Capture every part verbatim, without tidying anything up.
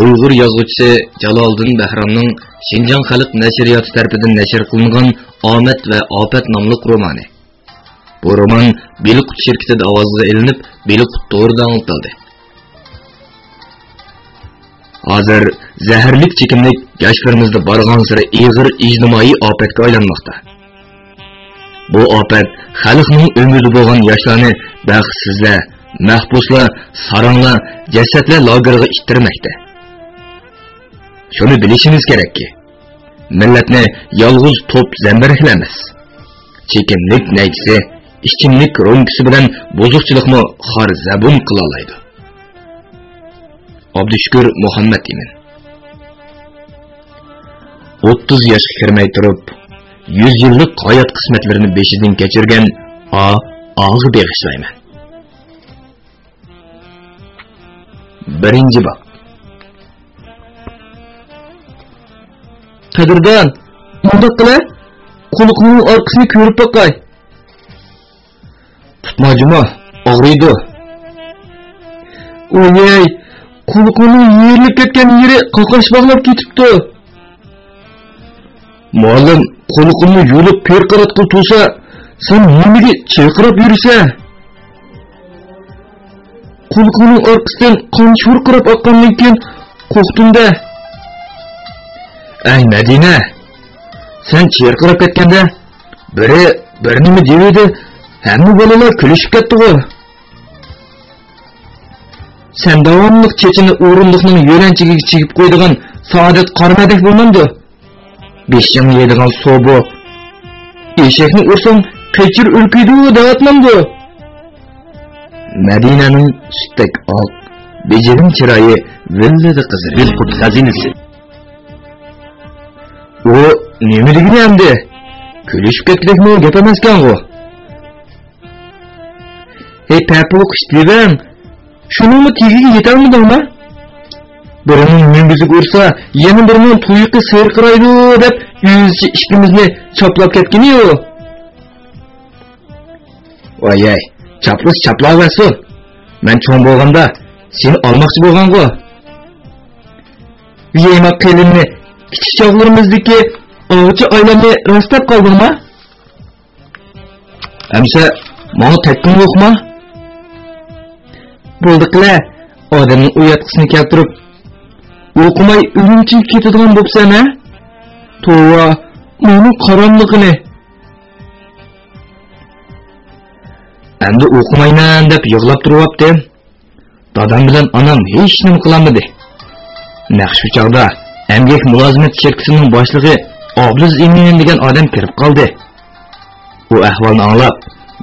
ئۇيغۇر يازغۇچىسى جالالىدىن بەھرامنىڭ شىنجاڭ خەلق نەشرىياتى تەرىپىدىن نەشر قىلىنغان ئامەت ۋە ئاپەت ناملىق رومانى. بۇ رومان بېلىققۇت شىركىتىدە ئاۋازغا ئېلىنىپ، بېلىققۇت تورىدا ئاڭلىتىلدى. ھازىر زەھەرلىك چېكىملىك ياشلىرىمىزدا بارغانسېرى ئېغىر ئىجتىمائىي ئاپەتكە ئايلانماقتا. بۇ ئاپەت خەلقنىڭ ئۈمىدى بولغان ياشلارنى بەختسىزلەر، مەھبۇسلار، ساراڭلار، جەسەتلەر لاگېرىغا ئىتتەرمەكتە. شۇنى بىلىشىمىز كېرەككى، مىللەتنى يالغۇز توپ زەمبىرەكلىمەس. چېكىملىك نەيچىسى، ئىچىملىك رومكىسى بىلەن بۇزۇقچىلىقمۇ خار زەبۇن قىلالايدۇ. ئابدۇشۈكۈر مۇھەممەتئىمىن. ئوتتۇز ياشقا كىرمەي تۇرۇپ، يۈز يىللىق ھايات قىسمەتلىرىنى بېشىدىن كەچۈرگەن ئا، ئاغا بېغىشلايمەن. بىرىنچى باب. قەدىردان، مۇنداق قىلە، قۇلىقىڭنىڭ ئارقىسىنى كۆرۈپ باقاي. تۇتما جۇما، ئاغرىيدۇ. ئويەي، قۇلىقىڭنىڭ يېرىلىپ كەتكەن يېرى قاقاش باغلاپ كېتىپتۇ. مۇئەللىم، قۇلىقىمنى يۇلۇپ پىرقىراتقىلى تۇرسا، سەن نېمىگە چىرقىراپ يۈرىسەن؟ قۇلىقىڭنىڭ ئارقىسىدىن قان شورقىراپ ئاققاندىن كېيىن قورقتۇم-دە. ئەي مەدىنە، سەن چىرقىراپ كەتكەندە، بىرى بىر نېمە دېۋىدى، ھەممە بالىلار كۈلۈشۈپ كەتتىغۇ. سەن داۋاملىق چېچىنى ئورۇندۇقنىڭ يۆلەنچۈكىگە چىگىپ قويىدىغان سائادەت قارىمەدەك بولمامدۇ؟ بېشىڭنى يەيدىغان سوبۇ. ئېشەكنى ئۇرساڭ قېچىر ئۈركۈيدۇ دەۋاتمامدۇ؟ مەدىنەنىڭ سۈتتەك ئاق، بېجىرىم چىرايى ۋىللىدە قىزىرىدى. بېلىققۇت خەزىنىسى. ئۇ نېمە دېگىنى ئەمدى؟ كۈلۈشۈپ كەتكۈدەكمۇ گەپ ئەمەسكەنغۇ. ھەي پەپۇ قىش دېۋەڭ، شۇنىڭمۇ تېگىگە يېتەلمىدىڭما؟ بىرىنىڭ مۈڭگۈزىگە ئۇرسا، يەنە بىرىنىڭ تۇيىقى سىرقىرايدۇ دەپ، ئۆزىچە ئىككىمىزنى چاپلاپ كەتكىنى ئۇ. ۋايەي، چاپلىسا چاپلاۋەرسۇن. مەن چوڭ بولغاندا سېنى ئالماقچى بولغانغۇ. يەيما قېلىننى، كىچىك چاغلىرىمىزدىكى ئاۋچى ئايلامنى راستلاپ قالدىڭما؟ ئەمسە ماڭا تەگكىنى يوقما؟ بولدى قىلە، ئادەمنىڭ ئۇياتقۇسىنى كەلتۈرۈپ، ئوقۇماي ئۈرۈمچىگە كېتىدىغان بوپسەن ھە؟ توۋا، ماڭا قاراملىقىنى. ئەمدى ئوقۇمايمەن دەپ يىغلاپ تۇرۇۋاپتىم. دادام بىلەن ئانام ھېچنېمە قىلالمىدى. نەق شۇ چاغدا ئەمگەك مۇلازىمەت شىركىتىنىڭ باشلىقى ئابلىز ئىمىن دېگەن ئادەم كىرىپ قالدى. ئۇ ئەھۋالنى ئاڭلاپ،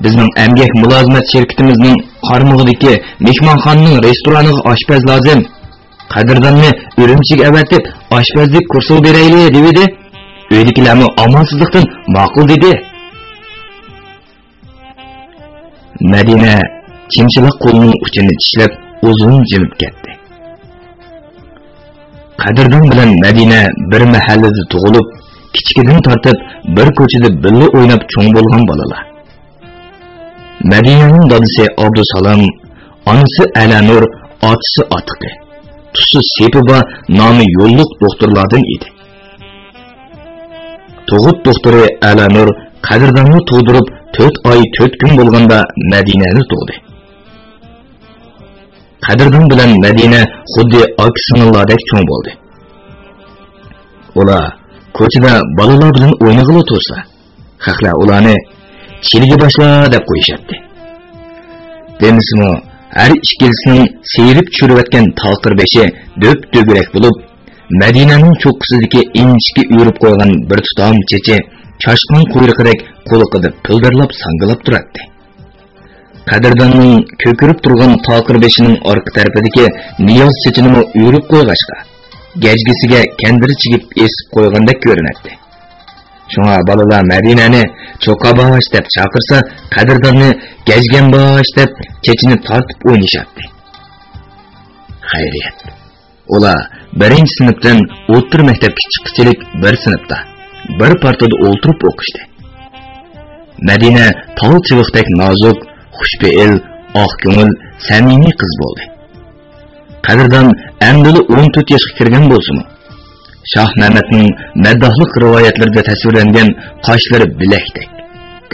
بىزنىڭ ئەمگەك مۇلازىمەت شىركىتىمىزنىڭ قارمىقىدىكى مېھمانخانىنىڭ رېستورانىغا ئاشپەز لازىم. قەدىرداننى ئۈرۈمچىگە ئەۋەتىپ، ئاشپەزلىك كۇرسىغا بېرەيلى، دېۋىدى. ئۆيدىكىلەرمۇ ئامالسىزلىقتىن ماقۇل دېدى. مەدىنە چىمچىلاق قولىنىڭ ئۇچىنى چىشلەپ، ئۇزۇن جىمىپ كەتتى. قەدىردان بىلەن مەدىنە بىر مەھەللىدە تۇغۇلۇپ، كىچىكىدىن تارتىپ بىر كوچىدا بىللە ئويناپ چوڭ بولغان بالىلار. مەدىنەنىڭ دادىسى ئابدۇسالام، ئانىسى ئەلەنۇر، ئاتىسى ئاتىقى، تۇسى سېپى بار، نامى يوللۇق دوختۇرلاردىن ئىدى. تۇغۇت دوختۇرى ئەلەنۇر قەدىرداننى تۇغدۇرۇپ تۆت ئاي تۆت كۈن بولغاندا مەدىنەنى تۇغدى. قەدىردان بىلەن مەدىنە خۇددى ئاكا-سىڭىللاردەك چوڭ بولدى. ئۇلار كوچىدا بالىلار بىلەن ئوينىغىلى تۇرسا، خەقلەر ئۇلارنى «چىلگە باشلا» دەپ قويۇشاتتى. دېمىسىمۇ، ھەر ئىككىلىسىنىڭ سىيرىپ چۈشۈرۈۋەتكەن تاقىر بېشى دۆپ-دۆگىرەك بولۇپ، مەدىنەنىڭ چوققىسىدىكى ئىنچىكە ئۆرۈپ قويغان بىر تۇتام چېچى چاشقان قۇيرۇقىدەك قۇلىقىدا پىلدىرلاپ ساڭگىلاپ تۇراتتى. قەدىرداننىڭ كۆكىرىپ تۇرغان تاقىر بېشىنىڭ ئارقا تەرىپىدىكى نىياز چېچىنىمۇ ئۆرۈپ قويغاچقا، گەجگىسىگە كەندىر چىگىپ ئېسىپ قويغاندەك كۆرۈنەتتى. شۇڭا بالىلار مەدىنەنى «چوقا باش» دەپ چاقىرسا، قەدىرداننى «گەجگەم باش» دەپ چېچىنى تارتىپ ئوينىشاتتى. خەيرىيەت. ئۇلار بىرىنچى سىنىپتىن ئوتتۇرا مەكتەپكە چىققىچىلىك بىر سىنىپتا، بىر پارتىدا ئولتۇرۇپ ئوقۇشتى. مەدىنە تال چىۋىقتەك نازۇك، خۇشپېئىل، ئاق كۆڭۈل، سەمىمىي قىز بولدى. قەدىردان ئەمدىلا ئون تۆت ياشقا كىرگەن بولسىمۇ، شاھ مەمەتنىڭ مەدداھلىق رىۋايەتلىرىدە تەسۋىرلەنگەن قاشلىرى بىلەكتەك،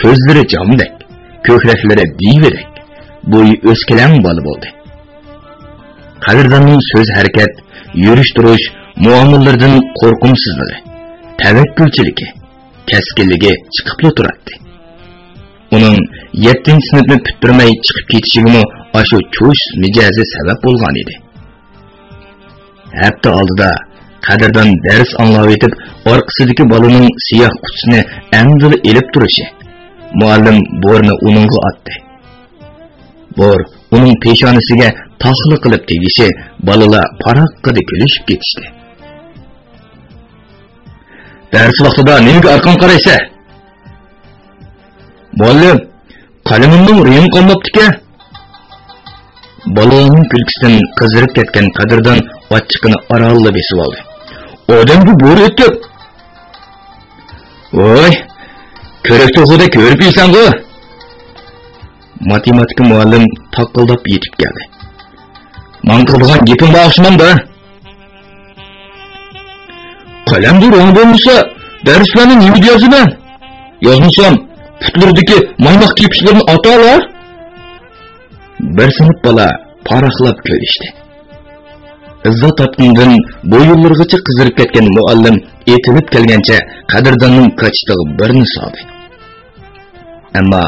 كۆزلىرى جامدەك، كۆكرەكلىرى دىۋىدەك، بويى ئۆسكىلەڭ بالا بولدى. قەدىرداننىڭ سۆز-ھەرىكەت، يۈرۈش-تۇرۇش، مۇئامىلىلىرىدىن قورقۇمسىزلىقى، تەۋەككۈلچىلىكى، كەسكىنلىكى چىقىپلا تۇراتتى. ئۇنىڭ يەتتىنچى سىنىپنى پۈتتۈرمەي چىقىپ كېتىشىگىمۇ ئاشۇ چۇش مىجەزى سەۋەب بولغان ئىدى. ھەپتە ئالدىدا قەدىردان دەرس ئاڭلاۋېتىپ، ئارقىسىدىكى بالىنىڭ سىياھ قۇتىسىنى ئەمدىلا ئېلىپ تۇرۇشى، مۇئەللىم بورنى ئۇنىڭغا ئاتتى. بور ئۇنىڭ پېشانىسىگە تاخلا قىلىپ تېگىشى، بالىلار پاراققىدە كۈلۈشۈپ كېتىشتى. دەرس ۋاقتىدا نېمىگە ئارقاڭ قارايسەن؟ مۇئەللىم، قەلىمىمنىڭ رېڭى قالماپتىكەن. بالىلارنىڭ كۈلكىسىدىن قىزىرىپ كەتكەن قەدىردان ئاچچىقىنى ئارانلا بېسىۋالدى. ئادەمگە بور ئۆتۈپ. ۋاي، كۆرۈك توخۇدەك ھۆرۈپ يېسەڭغۇ. ماتېماتىكا مۇئەللىم تاققىلداپ يېتىپ كەلدى. ماڭا قىلىدىغان گېپىڭ بار ئوخشىمامدا؟ قەلەمدە رەڭ بولمىسا، دەرسلەرنى نېمىدە يازىمەن؟ يازمىسام، پۇتلىرىدىكى مايماق كېپىچلىرىنى ئاتالا. بىر سىنىپ بالا پاراقلاپ كۈلۈشتى. ئىززەت تارتقىنىدىن بويۇنلىرىغىچە قىزىرىپ كەتكەن مۇئەللىم ئېتىلىپ كەلگەنچە قەدىرداننىڭ كاچىتىغا بىرنى سالدى. ئەمما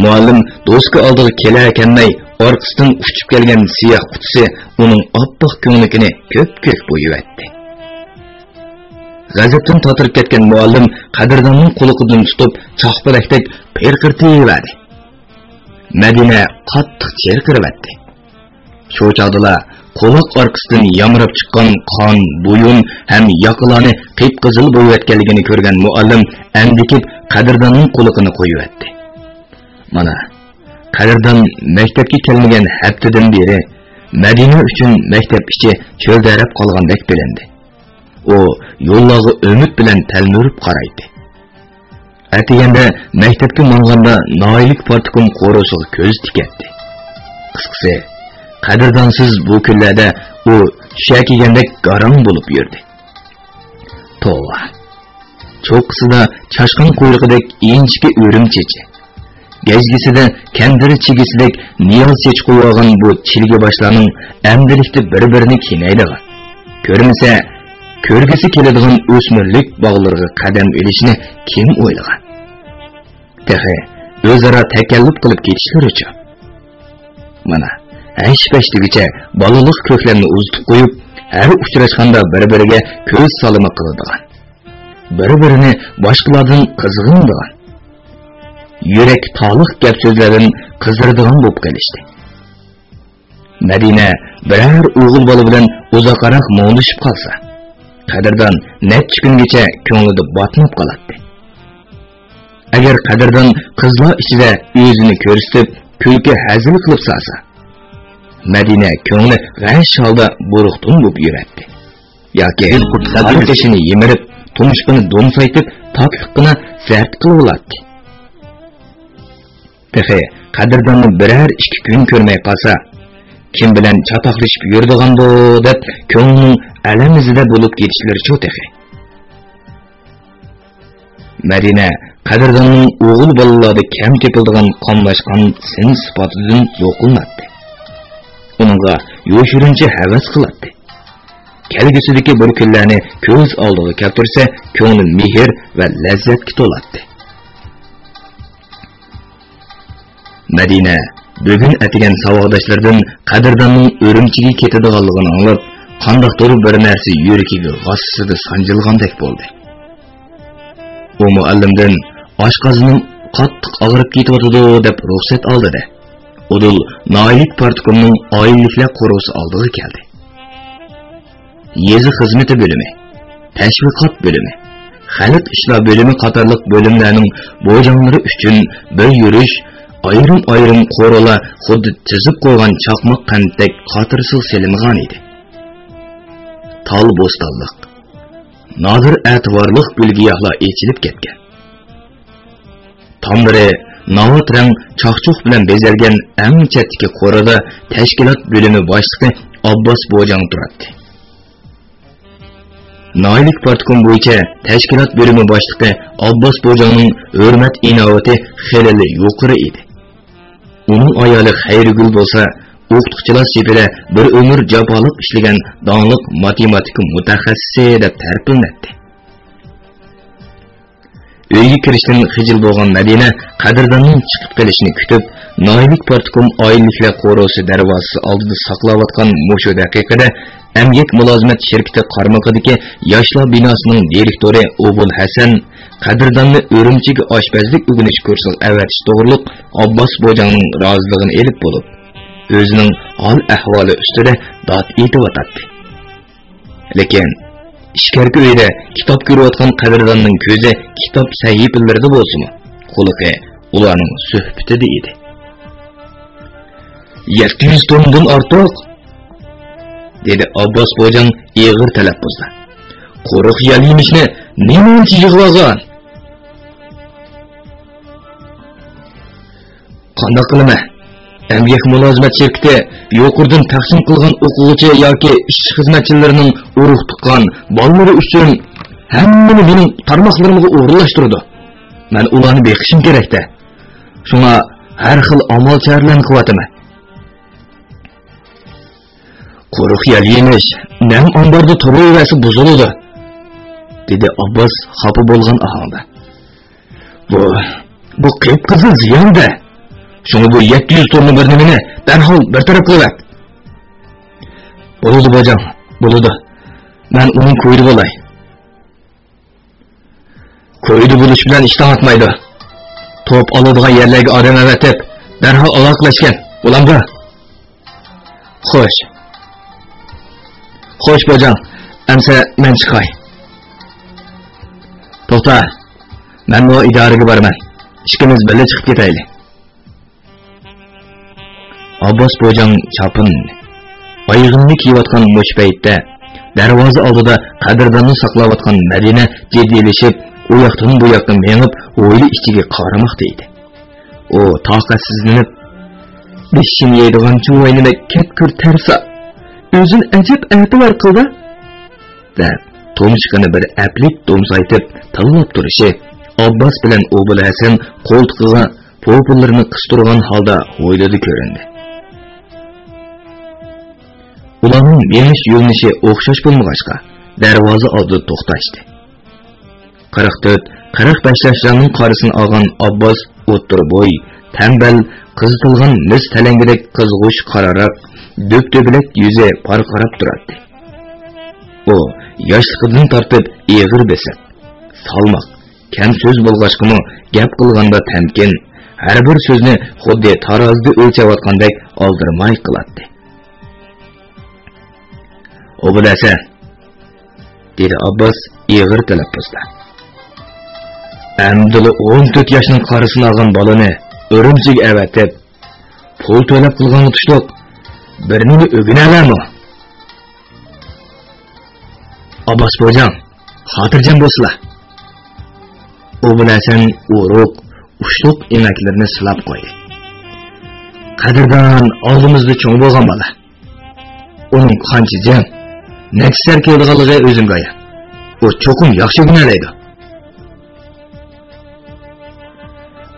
مۇئەللىم دوسكا ئالدىغا كېلەر-كەلمەي، ئارقىسىدىن ئۇچۇپ كەلگەن سىياھ قۇتىسى ئۇنىڭ ئاپئاق كۆڭلىكىنى كۆپكۆك بويىۋەتتى. غەزەپتىن تاتىرىپ كەتكەن مۇئەللىم قەدىرداننىڭ قۇلىقىدىن تۇتۇپ، چاقپەلەكتەك پىرقىرىتىۋەردى. مەدىنە قاتتىق چىرقىرىۋەتتى. شۇ چاغدىلا قۇلاق ئارقىسىدىن يامراپ چىققان قان، بويۇن ھەم ياقىلارنى قىپقىزىل بويىۋەتكەنلىكىنى كۆرگەن مۇئەللىم ئەندىكىپ قەدىرداننىڭ قۇلىقىنى قويۇۋەتتى. مانا، قەدىردان مەكتەپكە كەلمىگەن ھەپتىدىن بېرى مەدىنە ئۈچۈن مەكتەپ ئىچى چۆلدەرەپ قالغاندەك بىلىندى. ئۇ يوللارغا ئۈمىد بىلەن تەلمۈرۈپ قارايتتى. ئەتىگەندە مەكتەپكە ماڭغاندا ناھىيىلىك پارتكوم قورۇسىغا كۆزى تىكەتتى. قىسقىسى، قەدىردانسىز بۇ كۈنلەردە ئۇ شەكىگەندەك گاراڭ بولۇپ يۈردى. توۋا! چوققىسىدا چاشقان قۇيرۇقىدەك ئىنچىكە ئۆرۈم چېچى، گەجگىسىدە كەندىر چىگىسىدەك نىياز چېچى قويۇۋالغان بۇ چىلگە باشلارنىڭ ئەمدىلىكتە بىر-بىرىنى كېنەيدىغان، كۆرمىسە كۆرگۈسى كېلىدىغان ئۆسمۈرلۈك باغلىرىغا قەدەم ئېلىشنى كىم ئويلىغان؟ تېخى ئۆزئارا تەكەللۇپ قىلىپ كېتىشلىرىچۇ؟ مانا، ھەش-پەش دېگۈچە بالىلىق كۆكلەمنى ئۇزىتىپ قويۇپ، ھەر ئۇچراشقاندا بىر-بىرىگە كۆز سالىمى قىلىدىغان، بىر-بىرىنى باشقىلاردىن قىزغىنىدىغان، يۈرەك تالىق گەپ-سۆزلەردىن قىزىرىدىغان بولۇپ قېلىشتى. مەدىنە بىرەر ئوغۇل بالا بىلەن ئۇزاقراق مۇڭدىشىپ قالسا، قەدىردان نەچچە كۈنگىچە كۆڭلىدە باتماپ قالاتتى. ئەگەر قەدىردان قىزلار ئىچىدە ئۆزىنى كۆرسىتىپ، كۈلكە-ھەزىل قىلىپ سالسا، مەدىنە كۆڭلى غەش ھالدا بۇرۇقتۇن بولۇپ يۈرەتتى. ياكى قارا قېشىنى يىمىرىپ، تۇمشۇقىنى دومسايتىپ، تاتلىققىنا زەرت قىلىۋالاتتى. تېخى قەدىرداننى بىرەر ئىككى كۈن كۆرمەي قالسا، كىم بىلەن چاتاقلىشىپ يۈرىدىغاندۇ دەپ كۆڭلىنىڭ ئەلەمىزىدە بولۇپ كېتىشلىرىچۇ تېخى. مەدىنە قەدىرداننىڭ ئوغۇل بالىلاردا كەم تېپىلىدىغان قاملاشقان سىن سىپاتىدىن زوقلىناتتى. ئۇنىڭغا يوشۇرۇنچە ھەۋەس قىلاتتى. كەلگۈسىدىكى بىر كۈنلەرنى كۆز ئالدىغا كەلتۈرسە، كۆڭلى مېھىر ۋە لەززەتكە تولاتتى. مەدىنە بۈگۈن ئەتىگەن ساۋاقداشلىرىدىن قەدىرداننىڭ ئۈرۈمچىگە كېتىدىغانلىقىنى ئاڭلاپ، قانداقتۇر بىر نەرسە يۈرىكىگە غاسسىدە سانجىلغاندەك بولدى. ئۇ مۇئەللىمدىن «ئاشقازىنىم قاتتىق ئاغرىپ كېتىۋاتىدۇ» دەپ رۇخسەت ئالدى-دە، ئۇدۇل ناھىيىلىك پارتكومنىڭ ئائىلىلىكلەر قورۇسى ئالدىغا كەلدى. يېزا خىزمىتى بۆلۈمى، تەشۋىقات بۆلۈمى، خەلق ئىشلار بۆلۈمى قاتارلىق بۆلۈملەرنىڭ بوجاڭلىرى ئۈچۈن بىر يۈرۈش، ئايرىم-ئايرىم قورۇلار خۇددى تىزىپ قويغان چاقماق قەنتتەك قاتۇرسىغا سېلىنغان ئىدى. تال بوستانلىق، نادىر ئەتىۋارلىق گۈل-گىياھلار ئېچىلىپ كەتكەن. تاملىرى ناۋات رەڭ چاقچۇق بىلەن بېزەلگەن ئەڭ چەتتىكى قورۇدا تەشكىلات بۆلۈمى باشلىقى ئابباس بوجاڭ تۇراتتى. ناھىيەلىك پارتكوم بويىچە تەشكىلات بۆلۈمى باشلىقى ئابباس بوجاڭنىڭ ھۆرمەت ئىناۋىتى خېلىلا يۇقىرى ئىدى. ئۇنىڭ ئايالى خەيرىگۈل بولسا ئوقۇتقۇچىلار سېپىدە بىر ئۆمۈر جاپالىق ئىشلىگەن داڭلىق ماتېماتىكا مۇتەخەسسىسى دەپ تەرىپلىنەتتى. ئۆيگە كىرىشتىن خىجىل بولغان مەدىنە قەدىرداننىڭ چىقىپ قېلىشىنى كۈتۈپ، ناھىيەلىك پارتكوم ئائىلىلىكلەر قورۇسى دەرۋازىسى ئالدىدا ساقلاۋاتقان مۇشۇ دەقىقىدە ئەمگەك مۇلازىمەت شىركىتى قارمىقىدىكى ياشلار بىناسىنىڭ دىرېكتورى ئوبۇل ھەسەن قەدىرداننى ئۈرۈمچىگە ئاشپەزلىك ئۆگىنىش كۇرسىغا ئەۋەتىش توغرۇلۇق ئابباس بوجاڭنىڭ رازىلىقىنى ئېلىپ بولۇپ، ئۆزىنىڭ ھال-ئەھۋالى ئۈستىدە داد ئېتىۋاتاتتى. لېكىن ئىچكەركى ئۆيدە كىتاب كۆرۈۋاتقان قەدىرداننىڭ كۆزى كىتاب سەھىپىلىرىدە بولسىمۇ، قۇلىقى ئۇلارنىڭ سۆھبىتىدە ئىدى. «يەتتە يۈز توننىدىن ئارتۇق!» دېدى ئابباس بوجاڭ ئېغىر تەلەپپۇزدا. «قۇرۇق يەل يېمىشنى نېمانچە يىغىۋالغان؟» «قانداق قىلىمەن؟ ئەمگەك مۇلازىمەت شىركىتى يۇقىرىدىن تەقسىم قىلغان ئوقۇغۇچى ياكى ئىشچى-خىزمەتچىلىرىنىڭ ئۇرۇق-تۇغقان، بالىلىرى ئۈچۈن ھەممىنى مېنىڭ تارماقلىرىمغا ئورۇنلاشتۇرىدۇ. مەن ئۇلارنى بېقىشىم كېرەك-دە. شۇڭا ھەر خىل ئامال-چارىلەرنى قىلىۋاتىمەن.» «قۇرۇق يەل يېمىش نەم ئامباردا تۇرۇۋەرسە بۇزۇلىدۇ»، دېدى ئابباس خاپا بولغان ئاھاڭدا. «بۇ، بۇ قىپقىزىل زىيان-دە. شۇڭا بۇ يەتتە يۈز توننا بىر نېمىنى دەرھال بىر تەرەپ قىلىۋەت.» «بولىدۇ، بوجاڭ، بولىدۇ. مەن ئۇنىڭ كويىدا بولاي.» «كويىدا بولۇش بىلەن ئىش تاڭاتمايدۇ. توپ ئالىدىغان يەرلەرگە ئادەم ئەۋەتىپ، دەرھال ئالاقىلەشكىن، بولامدۇ؟» «خوش. خوش، بوجاڭ، ئەمسە مەن چىقاي.» «توختا، مەنمۇ ئىدارىگە بارىمەن. ئىككىمىز بىللە چىقىپ كېتەيلى.» ئابباس بوجاڭ چاپىنىنى، ئايىغىنىنى كىيىۋاتقان مۇشۇ پەيتتە، دەرۋازا ئالدىدا قەدىرداننى ساقلاۋاتقان مەدىنە جىددىيلىشىپ، ئۇ ياقتىن بۇ ياققا مېڭىپ، ھويلا ئىچىگە قارىماقتا ئىدى. ئۇ تاقەتسىزلىنىپ، «بېشىم يەيدىغان چۇۋاينىمەك كەتكۈر تەرسا، ئۆزۈن ئەجەب ئەتىۋار قىلدا» دەپ، تۇمشۇقىنى بىر ئەپلىك دومسايتىپ تىللاپ تۇرۇشى ئابباس بىلەن ئوبۇل ھەسەن قولتۇقىغا پوپىلىرىنى قىستۇرغان ھالدا ھويلىدا كۆرۈندى. ئۇلارنىڭ مېڭىش يۆنىلىشى ئوخشاش بولمىغاچقا، دەرۋازا ئالدىدا توختاشتى. قىرىق تۆت، قىرىق بەش ياشلارنىڭ قارىسىنى ئالغان ئابباس ئوتتۇرا بوي، تەمبەل، قىزىتىلغان مىس تەلەڭگىدەك قىزغۇچ قارا راك، دۆپدۆپىلەك يۈزى پارقىراپ تۇراتتى. ئۇ ياشلىقىدىن تارتىپ ئېغىر بېسىق، سالماق، كەم سۆز بولغاچقىمۇ، گەپ قىلغاندا تەمكىن، ھەر بىر سۆزنى خۇددى تارازىدا ئۆلچەۋاتقاندەك ئالدىرىماي قىلاتتى. «ئوبۇل ھەسەن!» دېدى ئابباس ئېغىر تەلەپپۇزدا. «ئەمدىلا ئون تۆت ياشنىڭ قارىسىنى ئالغان بالىنى ئۈرۈمچىگە ئەۋەتىپ، پۇل تۆلەپ قىلغانغا تۇشلۇق بىر نېمە ئۆگىنەلەرمۇ؟ ئابباس بوجاڭ، خاتىرجەم بولسىلا.» ئوبۇل ھەسەن ئورۇق، ئۇچلۇق ئېڭەكلىرىنى سىلاپ قويدى. «قەدىردان ئالدىمىزدا چوڭ بولغان بالا. ئۇنىڭ قانچە جەڭ، نەچچە سەر كېلىدىغانلىقى ئۆزۈمگە ئايان. ئۇ چوقۇم ياخشى ئۆگىنەلەيدۇ.»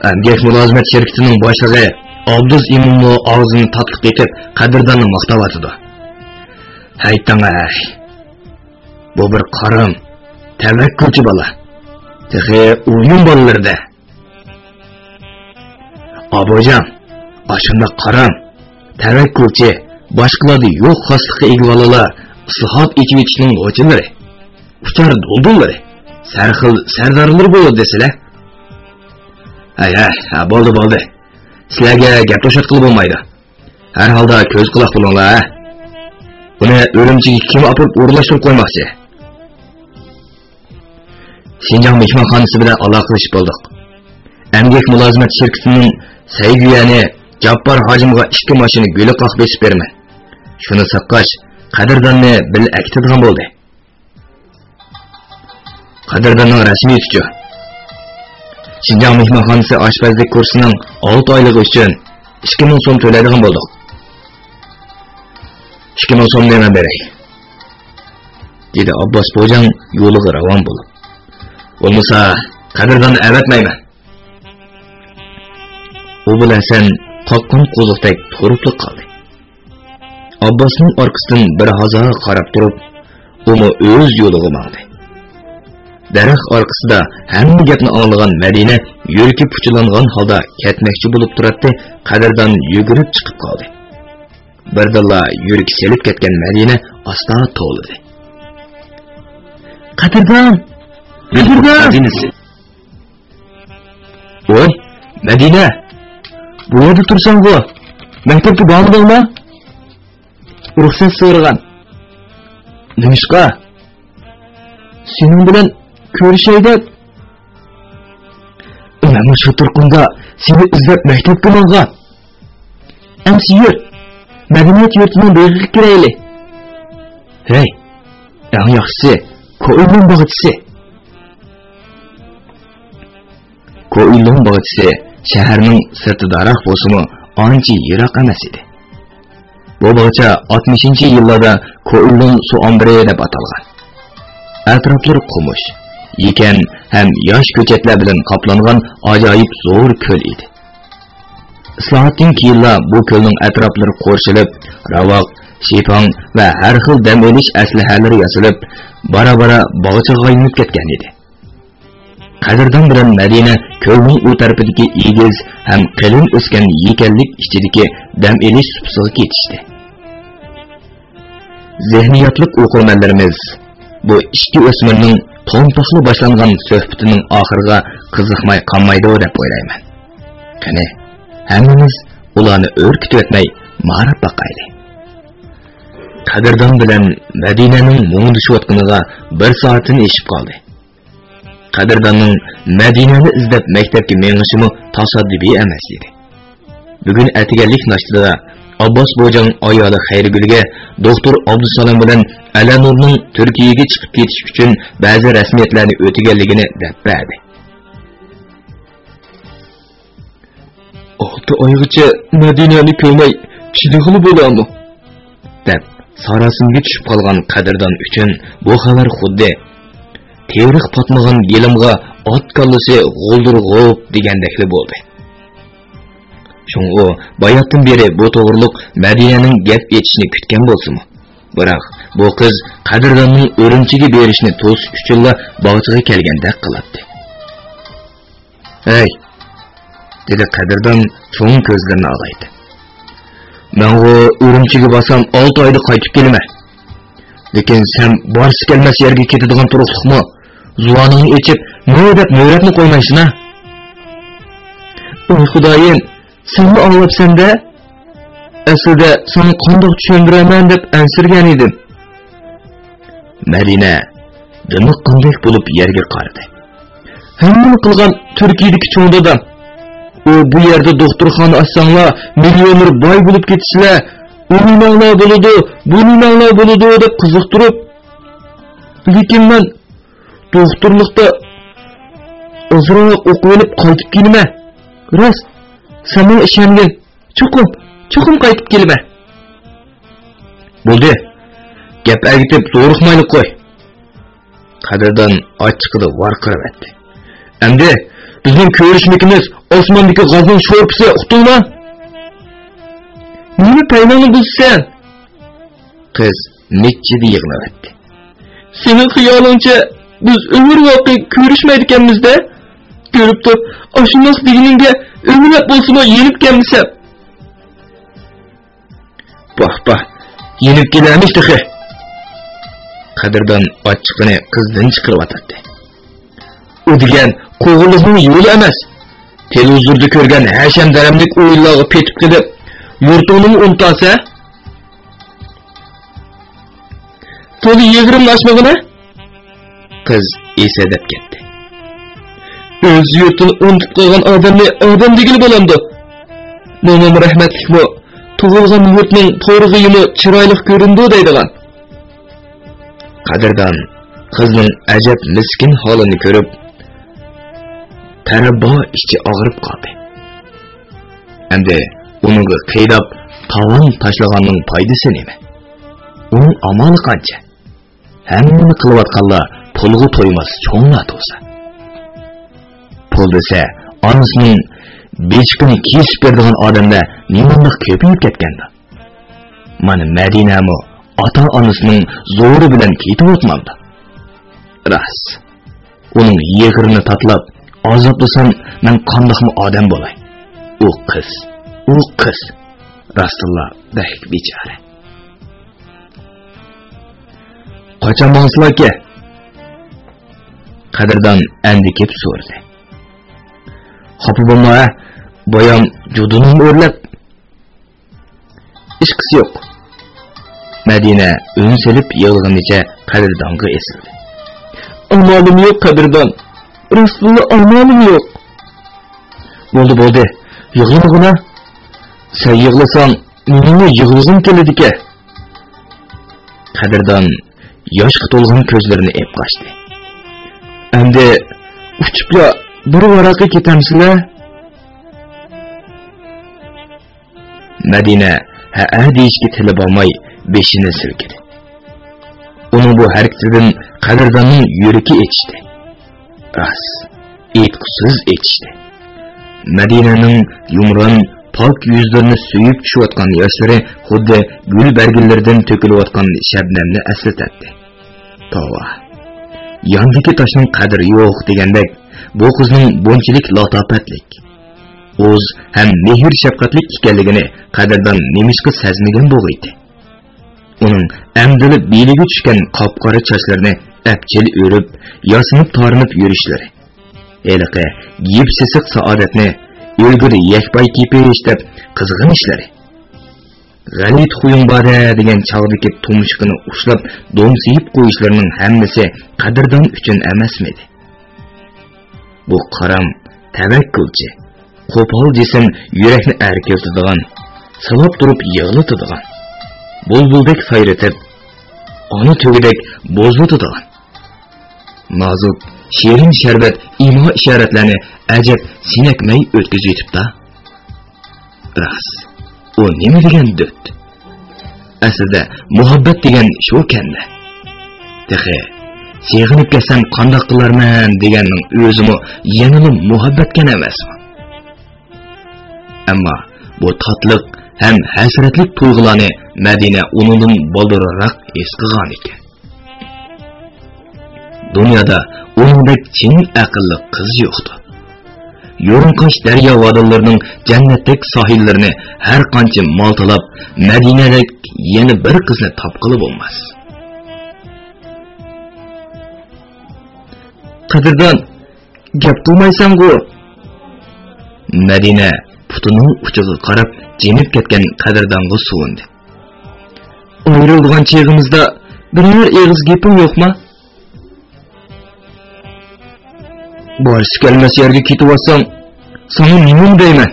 ئەمگەك مۇلازىمەت شىركىتىنىڭ باشلىقى ئابدۇز ئىمىنمۇ ئاغزىنى تاتلىق ئېتىپ، قەدىرداننى ماختاۋاتىدۇ. «ھەيتىڭ ھەي، بۇ بىر قارام، تەۋەككۈلچى بالا. تېخى ئويۇن بالىلىرىدە.» «ئابۇجان، ئاشۇنداق قارام، تەۋەككۈلچى، باشقىلاردا يوق خاسلىققا ئىگە بالىلار ئىسلاھات، ئېچىۋېتىشنىڭ غوچىلىرى، ئۇچار دۇلدۇللىرى، سەرخىل سەردارلىرى بولىدۇ دېسىلە.» «ھەي، ھەي، ھە، بولدى، بولدى. سىلەرگە گەپ توشاتقىلى بولمايدۇ. ھەر ھالدا كۆز قۇلاق بولۇڭلار، ھە؟ ئۇنى ئۈرۈمچىگە كىم ئاپىرىپ ئورۇنلاشتۇرۇپ قويماقچى؟» «شىنجاڭ مېھمانخانىسى بىلەن ئالاقىلىشىپ بولدۇق. ئەمگەك مۇلازىمەت شىركىتىنىڭ سەيگۈيەنى جاپپار ھاجىمغا ئىككى ماشىنا گۈلە قاق بېسىپ بېرىمەن. شۇنى ساتقاچ، قەدىرداننى بىللە ئەكېتىدىغان بولدى.» «قەدىرداننىڭ رەسمىيىتىچۇ؟» شىنجاڭ مېھمانخانىسى ئاشپەزلىك كۇرسىنىڭ ئالتە ئايلىقى ئۈچۈن ئىككى مىڭ سوم تۆلەيدىغان بولدۇق. «ئىككى مىڭ سومنى مەن بېرەي»، دېدى ئابباس بوجاڭ يولىغا راۋان بولۇپ. «بولمىسا، قەدىرداننى ئەۋەتمەيمەن.» ئۇ بىلەن ھەسەن قاققان قوزۇقتەك تۇرۇپلا قالدى. ئابباسنىڭ ئارقىسىدىن بىر ھازاغا قاراپ تۇرۇپ، ئۇمۇ ئۆز يولىغا ماڭدى. دەرەخ ئارقىسىدا ھەممە گەپنى ئاڭلىغان مەدىنە يۈرىكى پۇچىلانغان ھالدا كەتمەكچى بولۇپ تۇراتتى، قەدىردان يۈگۈرۈپ چىقىپ قالدى. بىردىنلا يۈرىكى سېلىپ كەتكەن مەدىنە ئاستا توۋلىدى. «قەدىردان! قەدىردان!» ۋوي، مەدىنە! بۇ يەردە تۇرساڭغۇ؟ مەكتەپكە بارمىدىڭما؟ رۇخسەت سورىغان. نېمىشقا؟ سېنىڭ بىلەن كۆرۈشەي دەپ. مەن مۇشۇ تۇرقۇمدا سېنى ئىزدەپ مەكتەپكە ماڭغان. ئەمسە يۈر، مەدەنىيەت يۇرتىنىڭ بېغىغا كىرەيلى. ھەي، ئەڭ ياخشىسى، كوئىلون باغچىسى. كوئىلون باغچىسى شەھەرنىڭ سىرتىداراق بولسىمۇ، ئانچە يىراق ئەمەس ئىدى. بۇ باغچە ئاتمىشىنچى يىللاردا كوئىلون سۇ ئامبىرى دەپ ئاتالغان. ئەتراپلىرى قومۇش، يېكەن ھەم ياش كۆچەتلەر بىلەن قاپلانغان ئاجايىپ زور كۆل ئىدى. ئىسلاھاتتىن كېيىنلا بۇ كۆلنىڭ ئەتراپلىرى قورشىلىپ، راۋاق، شىپاڭ ۋە ھەر خىل دەم ئېلىش ئەسلىھەلىرى ياسىلىپ، بارا-بارا باغچىغا ئايلىنىپ كەتكەن ئىدى. قەدىردان بىلەن مەدىنە كۆلنىڭ ئۇ تەرىپىدىكى ئېگىز ھەم قېلىن ئۆسكەن يېكەنلىك ئىچىدىكى دەم ئېلىش سۇپىسىغا كېتىشتى. زېھنىياتلىق ئوقۇرمەنلىرىمىز بۇ ئىككى ئۆسمۈرنىڭ تومتاقلا باشلانغان سۆھبىتىنىڭ ئاخىرىغا قىزىقماي قالمايدۇ دەپ ئويلايمەن. قېنى، ھەممىمىز ئۇلارنى ئۈركۈتۈۋەتمەي ماراپ باقايلى. قەدىردان بىلەن مەدىنەنىڭ مۇڭدىشىۋاتقىنىغا بىر سائەتتىن ئېشىپ قالدى. قەدىرداننىڭ مەدىنەنى ئىزدەپ مەكتەپكە مېڭىشىمۇ تاسادىپىي ئەمەس ئىدى. بۈگۈن ئەتىگەنلىك ناشتىدا ئابباس بوجاڭ ئايالى خەيرىگۈلگە دوختۇر ئابدۇسالام بىلەن ئەلەنۇرنىڭ تۈركىيەگە چىقىپ كېتىش ئۈچۈن بەزى رەسمىيەتلەرنى ئۆتىگەنلىكىنى دەپ بەردى. «ئالتە ئايغىچە مەدىنەنى كۆرمەي چىدىغىلى بولامۇ؟» دەپ ساراسىمىگە چۈشۈپ قالغان قەدىردان ئۈچۈن بۇ خەۋەر خۇددى «تېرىق پاتمىغان گىلىمغا ئات كاللىسى غولدۇر غوپ» دېگەندەكلا بولدى. شۇڭا ئۇ باياتتىن بېرى بۇ توغرۇلۇق مەدىنەنىڭ گەپ ئېچىشىنى كۈتكەن بولسىمۇ، بىراق بۇ قىز قەدىرداننىڭ ئۈرۈمچىگە بېرىشىنى توسۇش ئۈچۈنلا باغچىغا كەلگەندەك قىلاتتى. «ھەي!» دېدى قەدىردان چوڭ كۆزلىرىنى ئالايتىپ. «مەنغۇ ئۈرۈمچىگە بارسام ئالتە ئايدا قايتىپ كېلىمەن. لېكىن سەن بارسا كەلمەس يەرگە كېتىدىغان تۇرۇقلۇقمۇ؟ زۇۋانىڭنى ئېچىپ، مۆ دەپ مۆرەپمۇ قويمايسەن ھە؟» «ئوي خۇدايىم، سەنمۇ ئاڭلاپسەن-دە! ئەسلىدە ساڭا قانداق چۈشەندۈرەمەن دەپ ئەنسىرىگەن ئىدىم.» مەدىنە دىمىققاندەك بولۇپ يەرگە قارىدى. «ھەممىنى قىلغان تۈركىيەدىكى چوڭ دادام. ئۇ بۇ يەردە دوختۇرخانا ئاچساڭلار مىليونېر باي بولۇپ كېتىسىلەر، ئۇ نېمەڭلار بولىدۇ، بۇ نېمەڭلار بولىدۇ دەپ قىزىقتۇرۇپ، لېكىن مەن دوختۇرلۇقتا ئازراق ئوقۇۋېلىپ قايتىپ كېلىمەن. راست، سەن ماڭا ئىشەنگىن. چوقۇم، چوقۇم قايتىپ كېلىمەن.» «بولدى، گەپ ئەگىتىپ زورۇقمايلى قوي.» قەدىردان ئاچچىقىدا ۋارقىراۋەتتى. «ئەمدى بىزنىڭ كۆرۈشمىكىمىز ئاسماندىكى غازنىڭ شورپىسى، ئۇقتۇڭما؟» «نېمە پەيلىڭنى بۇزىسەن؟» قىز مىججىدە يىغلاۋەتتى. «سېنىڭ خىيالىڭچە بىز ئۆمۈر ۋاقى كۆرۈشمەيدىكەنمىز-دە؟ كۆرۈپ تۇر، ئاشۇنداق دېگىنىڭگە ئۆمىلەپ بولسىمۇ يېنىپ كەلمىسەم.» «پاھ، پاھ، يېنىپ كېلەرمىش تېخى.» قەدىردان ئاچچىقىنى قىزدىن چىقىرىۋاتاتتى. «ئۇ دېگەن قوغۇنلۇقنىڭ يولى ئەمەس. تېلېۋىزوردا كۆرگەن ھەشەم-دەرەملىك ئويۇنلارغا پېتىپ قېلىپ، يۇرتۇڭنىمۇ ئۇنتۇتاسەن. تولا يىگىرمىنى ئاشمىغىنە.» قىز ئېسەدەپ كەتتى. «ئۆز يۇرتىنى ئۇنتۇپ قالغان ئادەمنى ئادەم دېگىلى بولامدۇ؟ مومام رەھمەتلىكمۇ، 'تۇغۇلغان يۇرتنىڭ تورغىيىمۇ چىرايلىق كۆرۈنىدۇ' دەيدىغان.» قەدىردان قىزنىڭ ئەجەب مىسكىن ھالىنى كۆرۈپ، قەرەبا ئىچى ئاغرىپ قالدى. ئەمدى ئۇنىڭغا قىيناپ تاۋان تاشلىغاننىڭ پايدىسى نېمە؟ ئۇنىڭ ئامالى قانچە؟ ھەممىنى قىلىۋاتقانلار پۇلغا تويماس چوڭلار تۇرسا. پۇل دېسە، ئانىسىنىڭ بېچىقىنى كېسىپ بېرىدىغان ئادەملەر نېمانداق كۆپىيىپ كەتكەندۇ؟ مانا مەدىنەمۇ ئاتا-ئانىسىنىڭ زورى بىلەن كېتىۋاتمامدۇ؟ راست، ئۇنىڭ يىغىرىنى تاتىلاپ، ئازابلىسام، مەن قانداقمۇ ئادەم بولاي؟ ئۇ قىز، ئۇ قىز راستتىنلا بەك بىچارە. قاچان ماڭىسىلەركى؟ قەدىردان ئەندىكىپ سورىدى. خاپا بولما، ھە، بايام جۇدۇنۇم ئۆرلەپ. ئىشقىسى يوق. مەدىنە ئۈن سېلىپ يىغلىغىنىچە قەدىردانغا ئېسىلدى. ئامالىم يوق، قەدىردان. راستتىنلا ئامالىم يوق. بولدى، بولدى. يىغلىمىغىنا. سەن يىغلىساڭ، مېنىڭمۇ يىغلىغۇم كېلىدىكەن. قەدىردان ياشقا تولغان كۆزلىرىنى ئېلىپ قاچتى. ئەمدى ئۇچۇپلا بىر ۋاراققا كېتەمسىلەر؟ مەدىنە ھەئە دېيىشكە تىلى بارماي بېشىنى سىلكىدى. ئۇنىڭ بۇ ھەرىكىتىدىن قەدىرداننىڭ يۈرىكى ئېچىشتى. راست، ئېيتقۇسىز ئېچىشتى. مەدىنەنىڭ يۇمران، پاك يۈزلىرىنى سۆيۈپ چۈشۈۋاتقان ياشلىرى خۇددى گۈل بەرگىلىرىدىن تۆكۈلۈۋاتقان شەبنەمنى ئەسلىتەتتى. توۋا، ياندىكى تاشنىڭ قەدرى يوق دېگەندەك، بۇ قىزنىڭ بۇنچىلىك لاتاپەتلىك، ئۇز ھەم مېھىر-شەپقەتلىك ئىكەنلىكىنى قەدىردان نېمىشقا سەزمىگەن بولغىيتى؟ ئۇنىڭ ئەمدىلا بېلىگە چۈشكەن قاپقارا چاچلىرىنى ئەپچىل ئۆرۈپ، ياسىنىپ-تارىنىپ يۈرۈشلىرى، ھېلىقى يىپ-سېسىق سائادەتنى ئۆلگۈر يەكپاي كېپىش دەپ قىزغىنىشلىرى، غەلىتە خۇيۇڭ بار-دە دېگەن چاغدىكى تۇمشۇقىنى ئۇشلاپ دومسىيىپ قويۇشلىرىنىڭ ھەممىسى قەدىردان ئۈچۈن ئەمەسمىدى؟ بۇ قارام، تەۋەككۈلچى، قوپال جىسىم يۈرەكنى ئەركىلىتىدىغان، سىلاپ تۇرۇپ يىغلىتىدىغان، بۇلبۇلدەك سايرىتىپ، ئانا تۆگىدەك بوزلىتىدىغان، نازۇك، شېرىن شەربەت ئىما-ئىشارەتلەرنى ئەجەب سېنەكمەي ئۆتكۈزۈۋېتىپتا. راست، ئۇ نېمە دېگەن دۆت؟ ئەسلىدە مۇھەببەت دېگەن شۇكەندە. تېخى سېغىنىپ كەتسەم قانداق قىلارمەن دېگەننىڭ ئۆزىمۇ يەنىلا مۇھەببەتكەن ئەمەسمۇ؟ ئەمما بۇ تاتلىق ھەم ھەسرەتلىك تۇيغۇلارنى مەدىنە ئۇنىڭدىن بالدۇرراق ھېس قىلغانىكەن. دۇنيادا ئۇنىڭدەك چىن ئەقىللىق قىز يوقتۇ. يۇرۇڭقاش دەريا ۋادىلىرىنىڭ جەننەتتەك ساھىللىرىنى ھەر قانچە مالتىلاپ، مەدىنەدەك يەنە بىر قىزنى تاپقىلى بولماس. قەدىردان، گەپ قىلمايسەنغۇ؟ مەدىنە پۇتىنىڭ ئۇچىغا قاراپ جىمىپ كەتكەن قەدىردانغا سۇۋۇندى. ئايرىلىدىغان چېغىمىزدا بىرەر ئېغىز گېپىڭ يوقما؟ بارسا كەلمەس يەرگە كېتىۋاتساڭ، ساڭا نېمە دەيمەن؟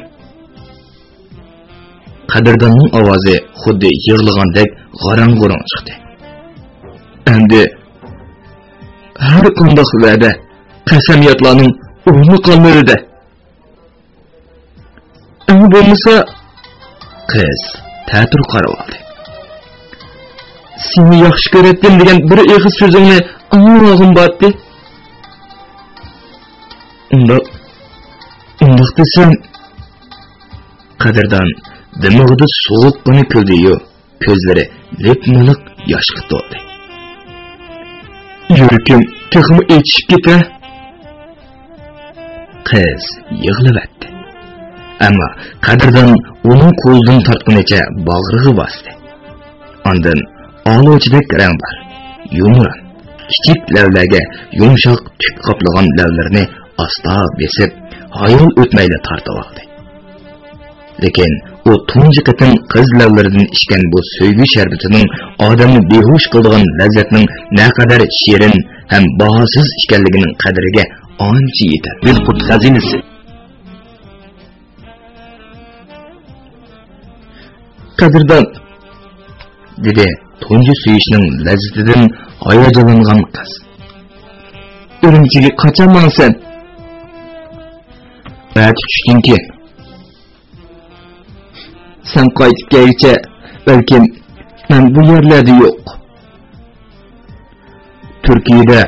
قەدىرداننىڭ ئاۋازى خۇددى يىغلىغاندەك غاراڭ-غۇرۇڭ چىقتى. ئەمدى ھەر قانداق ۋەدە، قەسەميادلارنىڭ ئورنى قالمىدى-دە. ئەڭ بولمىسا، قىز تەتۈر قارىۋالدى. سېنى ياخشى كۆرەتتىم دېگەن بىر ئېغىز سۆزۈڭنى ئاڭلىمىغۇم بارتتى. ئۇنداق، ئۇنداق دېسەم. قەدىردان دىمىغىدا سوغۇققىنە كۈلدى-يۇ، كۆزلىرى لىپمىلىق ياشقا تولدى. يۈرىكىم تېخىمۇ ئېچىشىپ كېتە. قىز يىغلىۋەتتى. ئەمما قەدىردان ئۇنىڭ قولىدىن تارتقىنىچە باغرىغا باستى. ئاندىن ئالۇچىدەك رەڭ بار، يۇمران، كىچىك لەۋلەرگە يۇمشاق تۈك قاپلىغان لەۋلىرىنى ئاستا بېسىپ، ھايال ئۆتمەيلا تارتىۋالدى. لېكىن ئۇ تۇنجى قېتىم قىز لەۋلىرىدىن ئىچكەن بۇ سۆيگۈ شەربىتىنىڭ ئادەمنى بىھوش قىلىدىغان لەززەتنىڭ نەقەدەر شېرىن ھەم باھاسىز ئىكەنلىكىنىڭ قەدرىگە ئانچە يېتەلمىدى. بىلقۇت خەزىنىسى. قەدىردان، دېدى تۇنجى سۆيۈشنىڭ لەززىتىدىن ھاياجانلانغان قىز. ئۈرۈمچىگە قاچان ماڭىسەن؟ ئەتە چۈشتىن كېيىن. سەن قايتىپ كەلگۈچە، بەلكىم مەن بۇ يەرلەردە يوق. تۈركىيەدە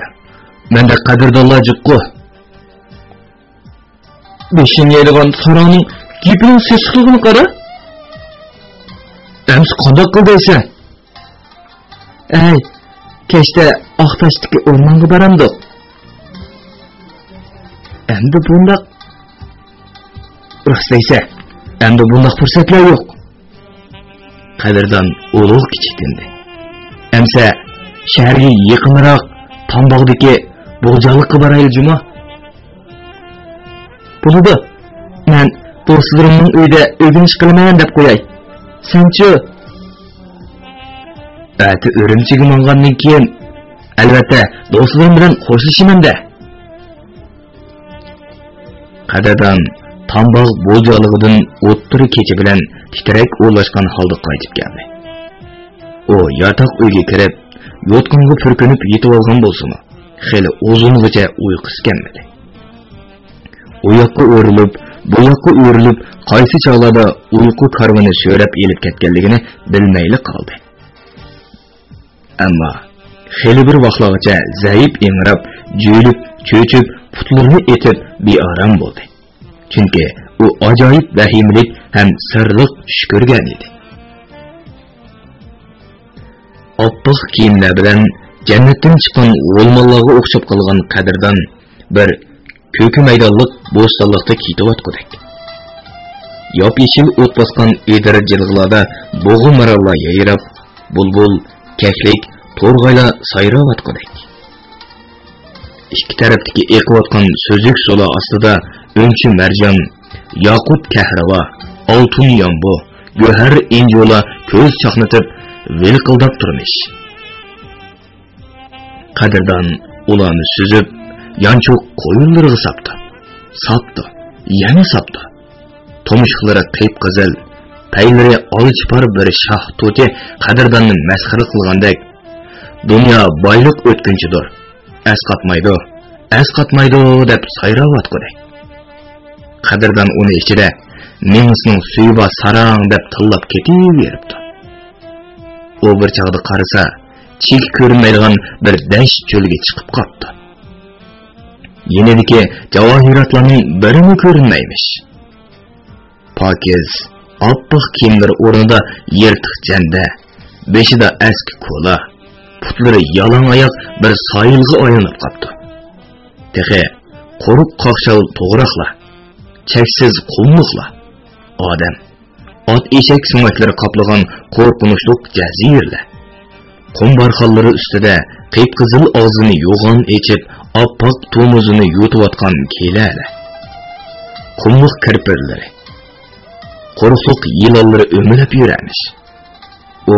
مەندەك قەدىردانلار جىققۇ. بېشىنى يەيدىغان ساراڭنىڭ گېپىنىڭ سېسىقلىقىنى قارا. ئەمسە قانداق قىل دەيسەن؟ ئەي، كەچتە ئاقتاشتىكى ئورمانغا بارامدۇق؟ ئەمدى بۇنداق. راست دەيسەن، ئەمدى بۇنداق پۇرسەتلەر يوق. قەدىردان ئۇلۇغ كىچىكتىندى. ئەمسە شەھەرگە يېقىنراق تامباغدىكى بوغجالىققا بارايلى جۇمۇ. بولىدۇ. مەن دوستلىرىمنىڭ ئۆيىدە ئۆگىنىش قىلىمەن دەپ قوياي. سەنچۇ؟ ئەتە ئۈرۈمچىگە ماڭغاندىن كېيىن، ئەلۋەتتە، دوستلىرىم بىلەن خوشلىشىمەن-دە. قەدىردان تامباغ بوجالىقىدىن ئوتتۇرا كېچە بىلەن تىترەك ئورۇنلاشقان ھالدا قايتىپ كەلدى. ئۇ ياتاق ئۆيگە كىرىپ، يوتقانغا پۈركىنىپ يېتىۋالغان بولسىمۇ، خېلى ئۇزۇنغىچە ئۇيقۇسى كەلمىدى. ئۇ ياققا ئۆرۈلۈپ، بۇ ياققا ئۆرۈلۈپ، قايسى چاغلاردا ئۇيقۇ كارۋىنى سۆرەپ ئېلىپ كەتكەنلىكىنى بىلمەيلا قالدى. ئەمما خېلى بىر ۋاقىتلارغىچە زەئىپ ئىڭراپ، جۆيلۈپ، چۆچۈپ، پۇتلىرىنى ئېتىپ بىئارام بولدى. چۈنكى ئۇ ئاجايىپ ۋەھىمىلىك ھەم سىرلىق چۈش كۆرگەن ئىدى. ئاپئاق كىيىملەر بىلەن جەننەتتىن چىققان غولماللارغا ئوخشاپ قالغان قەدىردان بىر كۆكى مەيدانلىق بوستانلىقتا كېتىۋاتقۇدەك. ياپيېشىل ئوت باسقان ئېدىر جىلغىلاردا بۇغا ماراللار يايراپ، بۇلبۇل، كەكلىك، تورغايلار سايراۋاتقۇدەك. ئىككى تەرەپتىكى ئېقىۋاتقان سۈزۈك سۇلار ئاستىدا ئۈنچە مەرجان، ياقۇت كەھرىۋا، ئالتۇن يامبۇ، گۆھەر ئىنجۇلار كۆز چاقنىتىپ، ۋىلقىلداپ تۇرمىش. قەدىردان ئۇلارنى سۈزۈپ، يانچۇق قويۇنلىرىغا ساپتۇ. ساپتۇ، يەنە ساپتۇ. تۇمشۇقلىرى قىپقىزىل، پەيلىرى ئالچىپار بىر شاھ توتى قەدىرداننى مەسخىرە قىلغاندەك، «دۇنيا بايلىق ئۆتكۈنچىدۇر، ئەسقاتمايدۇ، ئەسقاتمايدۇ» دەپ سايراۋاتقۇدەك. قەدىردان ئۇنى ئىچىدە «مېڭىسىنىڭ سۈيى بار ساراڭ» دەپ تىللاپ كېتىۋېرىپتۇ. ئۇ بىر چاغدا قارىسا، چېكى كۆرۈنمەيدىغان بىر دەشت چۆلگە چىقىپ قاپتۇ. يېنىدىكى جاۋاھىراتلارنىڭ بىرىمۇ كۆرۈنمەيمىش. پاكىز، ئاپئاق كىيىملىرى ئورنىدا يىرتىق جەندە، بېشىدا ئەسكى كولا، پۇتلىرى يالاڭ ئاياق بىر سايىلغا ئايلىنىپ قاپتۇ. تېخى قۇرۇق قاقشال توغراقلار، چەكسىز قۇملۇقلار، ئادەم، ئات ئېشەك سۆڭەكلىرى قاپلىغان قورقۇنچلۇق جەزىرىلەر. قۇم بارخانلىرى ئۈستىدە قىپقىزىل ئاغزىنى يوغان ئېچىپ، ئاپئاق تومۇزىنى يۇتۇۋاتقان كېلەلەر. قۇملۇق كىرپىكلىرى، قۇرۇقلۇق يىلانلىرى ئۆمىلەپ يۈرەرمىش. ئۇ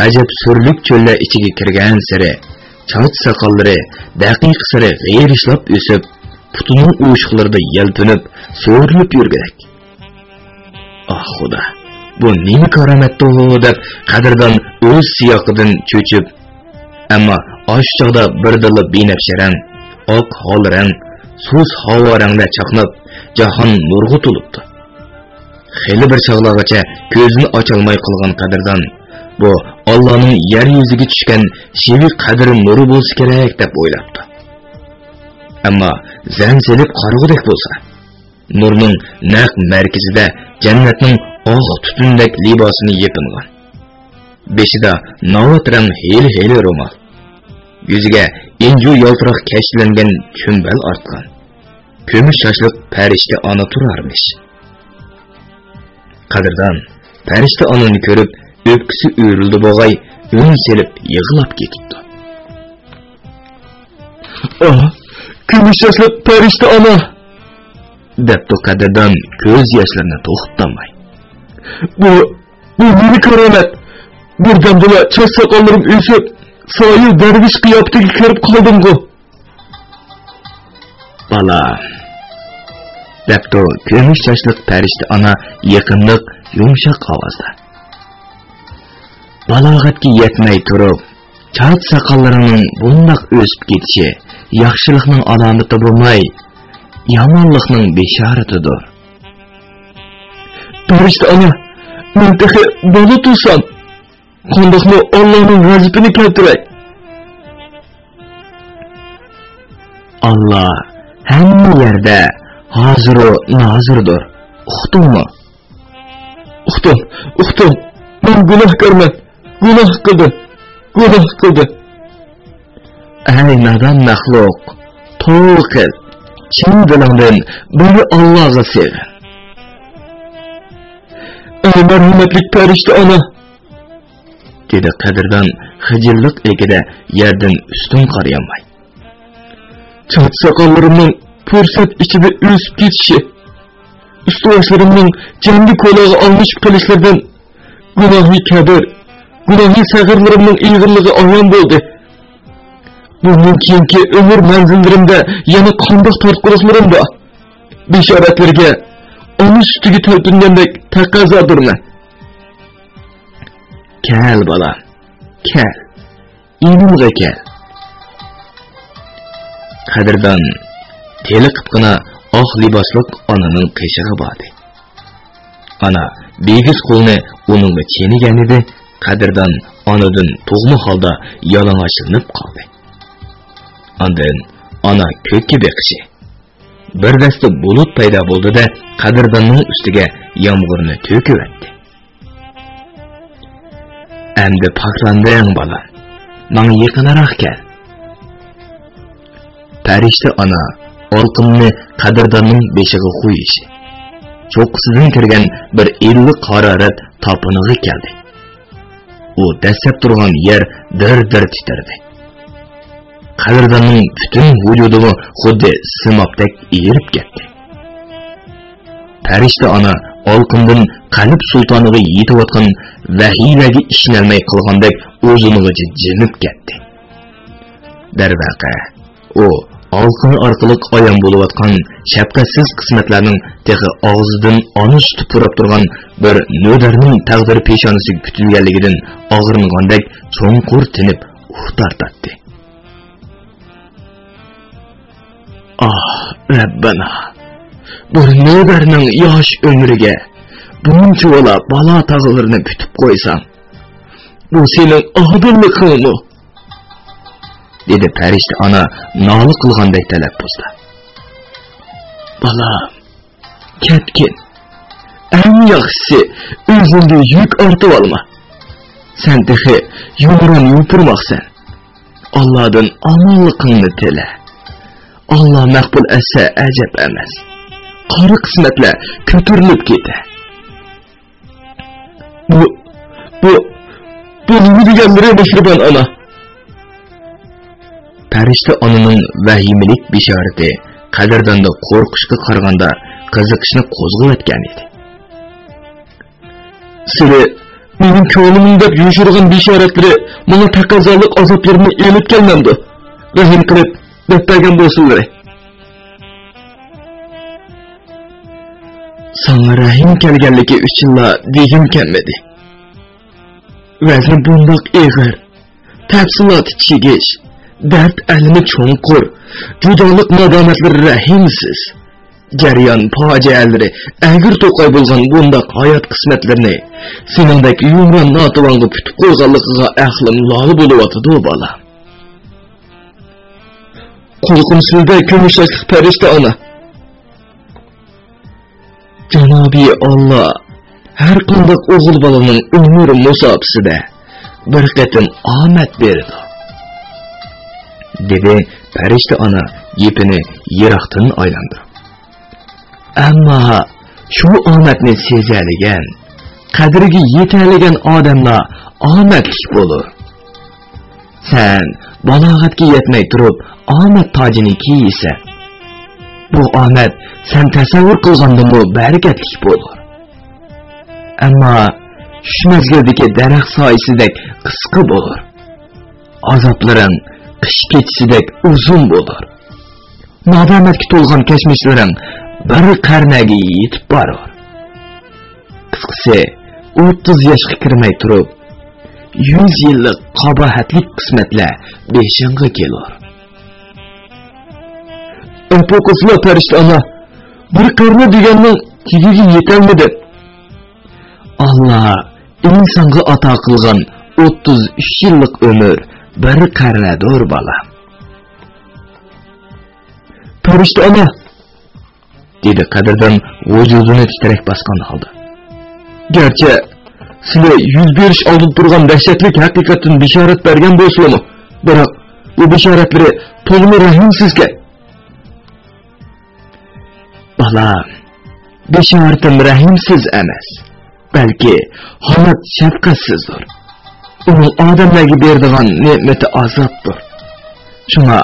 ئەجەب سۈرلۈك چۆللەر ئىچىگە كىرگەنسېرى، چاچ ساقاللىرى دەقىقىسېرى غىرىشلاپ ئۆسۈپ، پۇتىنىڭ ئوشۇقلىرىدا يەلپۈنۈپ، سۆرىلىپ يۈرگۈدەك. «ئاھ، خۇدا، بۇ نېمە كارامەتتۇ؟» دەپ، قەدىردان ئۆز سىياقىدىن چۆچۈپ، ئەمما ئاشۇ چاغدا بىردىنلا بىنەپشە رەڭ، ئاق ھال رەڭ، سۇس ھاۋا رەڭلەر چاقناپ، جاھان نۇرغا تولۇپتۇ. خېلى بىر چاغلارغىچە كۆزىنى ئاچالماي قالغان قەدىردان، بۇ ئاللانىڭ يەر يۈزىگە چۈشكەن شېۋە قەدىر نۇرى بولسا كېرەك دەپ ئويلاپتۇ. ئەمما زەن سېلىپ قارىغۇدەك بولسا، نۇرنىڭ نەق مەركىزىدە جەننەتنىڭ ئاق تۈتۈندەك لىباسىنى يېپىنغان، بېشىدا ناۋات رەڭ ھېلى-ھېلى رومال، يۈزىگە ئىنجۇ يالتىراق كەشتىلەنگەن چۈمبەل ئارتقان، كۈمۈش چاچلىق پەرىشتە ئانا تۇرارمىش. قەدىردان پەرىشتە ئانىنى كۆرۈپ، ئۆپكىسى ئۆرۈلدى بوغاي، ئۈن سېلىپ يىغلاپ كېتىپتۇ. «ئاھ، كۈمۈش چاچلىق پەرىشتە ئانا!» دەپتۇ قەدىردان كۆز ياشلىرىنى توختىتالماي. «بۇ، بۇ نېمە كارامەت؟ بىردەمدىلا چاچ ساقاللىرىم ئۆسۈپ، سايىل دەرۋىش قىياپىتىگە كىرىپ قالدىمغۇ؟» «بالا»، دەپتۇ كۈمۈش چاچلىق پەرىشتە ئانا يېقىملىق، يۇمشاق ئاۋازدا. «بالاغەتكە يەتمەي تۇرۇپ، چاچ ساقاللىرىڭنىڭ بۇنداق ئۆسۈپ كېتىشى ياخشىلىقنىڭ ئالامىتى بولماي، يامانلىقنىڭ بېشارىتىدۇر. پەرىشتە ئانا، مەن تېخى بالا تۇرسام، قانداقمۇ ئاللانىڭ غەزىپىنى كەلتۈرەي؟ ئاللا ھەممە يەردە ھازىرۇ نازىردۇر. ئۇقتۇڭمۇ؟ ئۇقتۇم، ئۇقتۇم. مەن گۇناھكارمەن. گۇناھ قىلدىم. گۇناھ قىلدىم. ئەي نادان مەخلۇق، توۋا قىل. چىن دىلىڭدىن بىر ئاللاغا سېغىن. ئەي مەرھەمەتلىك پەرىشتە ئانا، دېدى قەدىردان خىجىللىق ئىلكىدە يەردىن ئۈستۈن قارىيالماي. چاچ ساقاللىرىمنىڭ پۇرسەت ئىچىدە ئۆسۈپ كېتىشى، ئۈستى باشلىرىمنىڭ جەڭگى كولاغا ئالمىشىپ قېلىشلىرىدىن گۇناھى كەبىر، گۇناھى سەغىرلىرىمنىڭ ئېغىرلىقى ئايان بولدى. بۇندىن كېيىنكى ئۆمۈر مەنزىللىرىمدە يەنە قانداق تارتقۇلۇقلىرىم بار؟ بېشارەتلەرگە ئانا سۈتىگە تەلپۈنگەندەك تەقەززادۇرمەن. كەل، بالام، كەل. يېنىمغا كەل. قەدىردان تېلىقىپقىنا ئاق لىباسلىق ئانىنىڭ قېشىغا باردى. ئانا بىگىز قولىنى ئۇنىڭغا چېنىگەنىدى، قەدىردان ئانىدىن تۇغما ھالدا يالىڭاچلىنىپ قالدى. ئاندىن ئانا كۆككە بېقىشى، بىر دەستە بۇلۇت پەيدا بولدى-دە، قەدىرداننىڭ ئۈستىگە يامغۇرنى تۆكۈۋەتتى. ئەمدى پاكلاندىڭ، بالام. ماڭا يېقىنراق كەل. پەرىشتە ئانا ئالقىننى قەدىرداننىڭ بېشىغا قويۇشى، چوققىسىدىن كىرگەن بىر ئىللىق ھارارەت تاپىنىغا كەلدى. ئۇ دەسسەپ تۇرغان يەر دىر-دىر تىترىدى. قەدىرداننىڭ پۈتۈن ۋۇجۇدىمۇ خۇددى سىمابتەك ئېرىپ كەتتى. پەرىشتە ئانا ئالقىندىن قەلب سۇلتانىغا يېتىۋاتقان ۋەھىيلەرگە ئىشىنەلمەي قالغاندەك ئۇزۇنغىچە جىمىپ كەتتى. دەرۋەقە، ئۇ ئالقىنى ئارقىلىق ئايان بولۇۋاتقان شەپقەتسىز قىسمەتلەرنىڭ تېخى ئاغزىدىن ئانا سۈتى پۇراپ تۇرغان بىر نۆدەرنىڭ تەقدىر پېشانىسىگە پۈتۈلگەنلىكىدىن ئاغرىنغاندەك چوڭقۇر تىنىپ ئۇھ تارتاتتى. ئاھ، رەببەنا، بىر نۆدەرنىڭ ياش ئۆمرىگە بۇنچىۋالا بالا-تاغىلىرىنى پۈتۈپ قويساڭ، بۇ سېنىڭ ئادىللىقىڭمۇ؟ دېدى پەرىشتە ئانا نالە قىلغاندەك تەلەپپۇزدا. بالام، كەتكىن. ئەڭ ياخشىسى، ئۆزۈڭگە يۈك ئارتىۋالما. سەن تېخى يۇمران يوپۇرماقسەن. ئاللادىن ئامانلىقىڭنى تىلە. ئاللا مەقبۇل ئەتسە ئەجەب ئەمەس. قارا قىسمەتلەر كۆتۈرۈلۈپ كېتە. بۇ، بۇ، بۇ نېمە دېگەنلىرى، مېھرىبان ئانا؟ پەرىشتە ئانىنىڭ ۋەھىمىلىك بېشارىتى قەدىرداندا قورقۇشقا قارىغاندا قىزىقىشنى قوزغىۋەتكەن ئىدى. سىلى مېنىڭ كۆڭلۈمنى دەپ يوشۇرغان بېشارەتلىرى ماڭا تەقەززالىق ئازابلىرىنى ئېلىپ كەلمەمدۇ؟ رەھىم قىلىپ دەپ بەرگەن بولسىلىرى. ساڭا رەھىم كەلگەنلىكى ئۈچۈنلا دېگۈم كەلمىدى. ۋەزنى بۇنداق ئېغىر، تەپسىلاتى چىگىش، دەرد ئەلىمى چوڭقۇر، جۇدالىق نادامەتلىرى رەھىمسىز، جەريان پاجىئەلىرى ئەگرى توقاي بولغان بۇنداق ھايات قىسمەتلىرىنى سېنىڭدەك يۇمران ناتىۋانغا پۈتۈپ قويغانلىقىغا ئەقلىم لالە بولۇۋاتىدۇ، بالام. قۇلىقىم سىزدە، كۈمۈش چاچلىق پەرىشتە ئانا. جانابى ئاللا ھەر قانداق ئوغۇل بالىنىڭ ئۆمۈر مۇساپىسىدە بىر قېتىم ئامەت بېرىدۇ، دېدى پەرىشتە ئانا گېپىنى يىراقتىن ئايلاندۇرۇپ. ئەمما شۇ ئامەتنى سېزەلىگەن، قەدرىگە يېتەلىگەن ئادەملا ئامەتلىك بولۇر. سەن بالاغەتكە يەتمەي تۇرۇپ ئامەت تاجىنى كىيىسەن. بۇ ئامەت سەن تەسەۋۋۇر قىلغاندىنمۇ بەرىكەتلىك بولۇر. ئەمما چۈش مەزگىلدىكى دەرەخ سايىسىدەك قىسقا بولۇر. ئازابلىرىڭ قىش كېچىسىدەك ئۇزۇن بولۇر. نادامەتكە تولغان كەچمىشلىرىڭ بىر قەرنەگە يېتىپ بارۇر. قىسقىسى، ئوتتۇز ياشقا كىرمەي تۇرۇپ، يۈز يىللىق قاباھەتلىك قىسمەتلەر بېشىڭغا كېلۇر. ئەپۇ قىلسىلا، پەرىشتە ئانا، بىر قەرنە دېگەننىڭ تېگىگە يېتەلمىدى. ئاللا ئىنسانغا ئاتا قىلغان ئوتتۇز ئۈچ يىللىق ئۆمۈر بىر قەرنەدۇر، بالام. پەرىشتە ئانا، دېدى قەدىردان ۋۇجۇدىنى تىترەك باسقان ھالدا. گەرچە سىلى يۈز بېرىش ئالدىدا تۇرغان دەھشەتلىك ھەقىقەتتىن بېشارەت بەرگەن بولسىلىمۇ، بىراق بۇ بېشارەتلىرى تولىمۇ رەھىمسىزكەن. بالام، بېشارىتىم رەھىمسىز ئەمەس، بەلكى ھايات شەپقەتسىزدۇر. ئۇنىڭ ئادەملەرگە بېرىدىغان نېمىتى ئازابتۇر. شۇڭا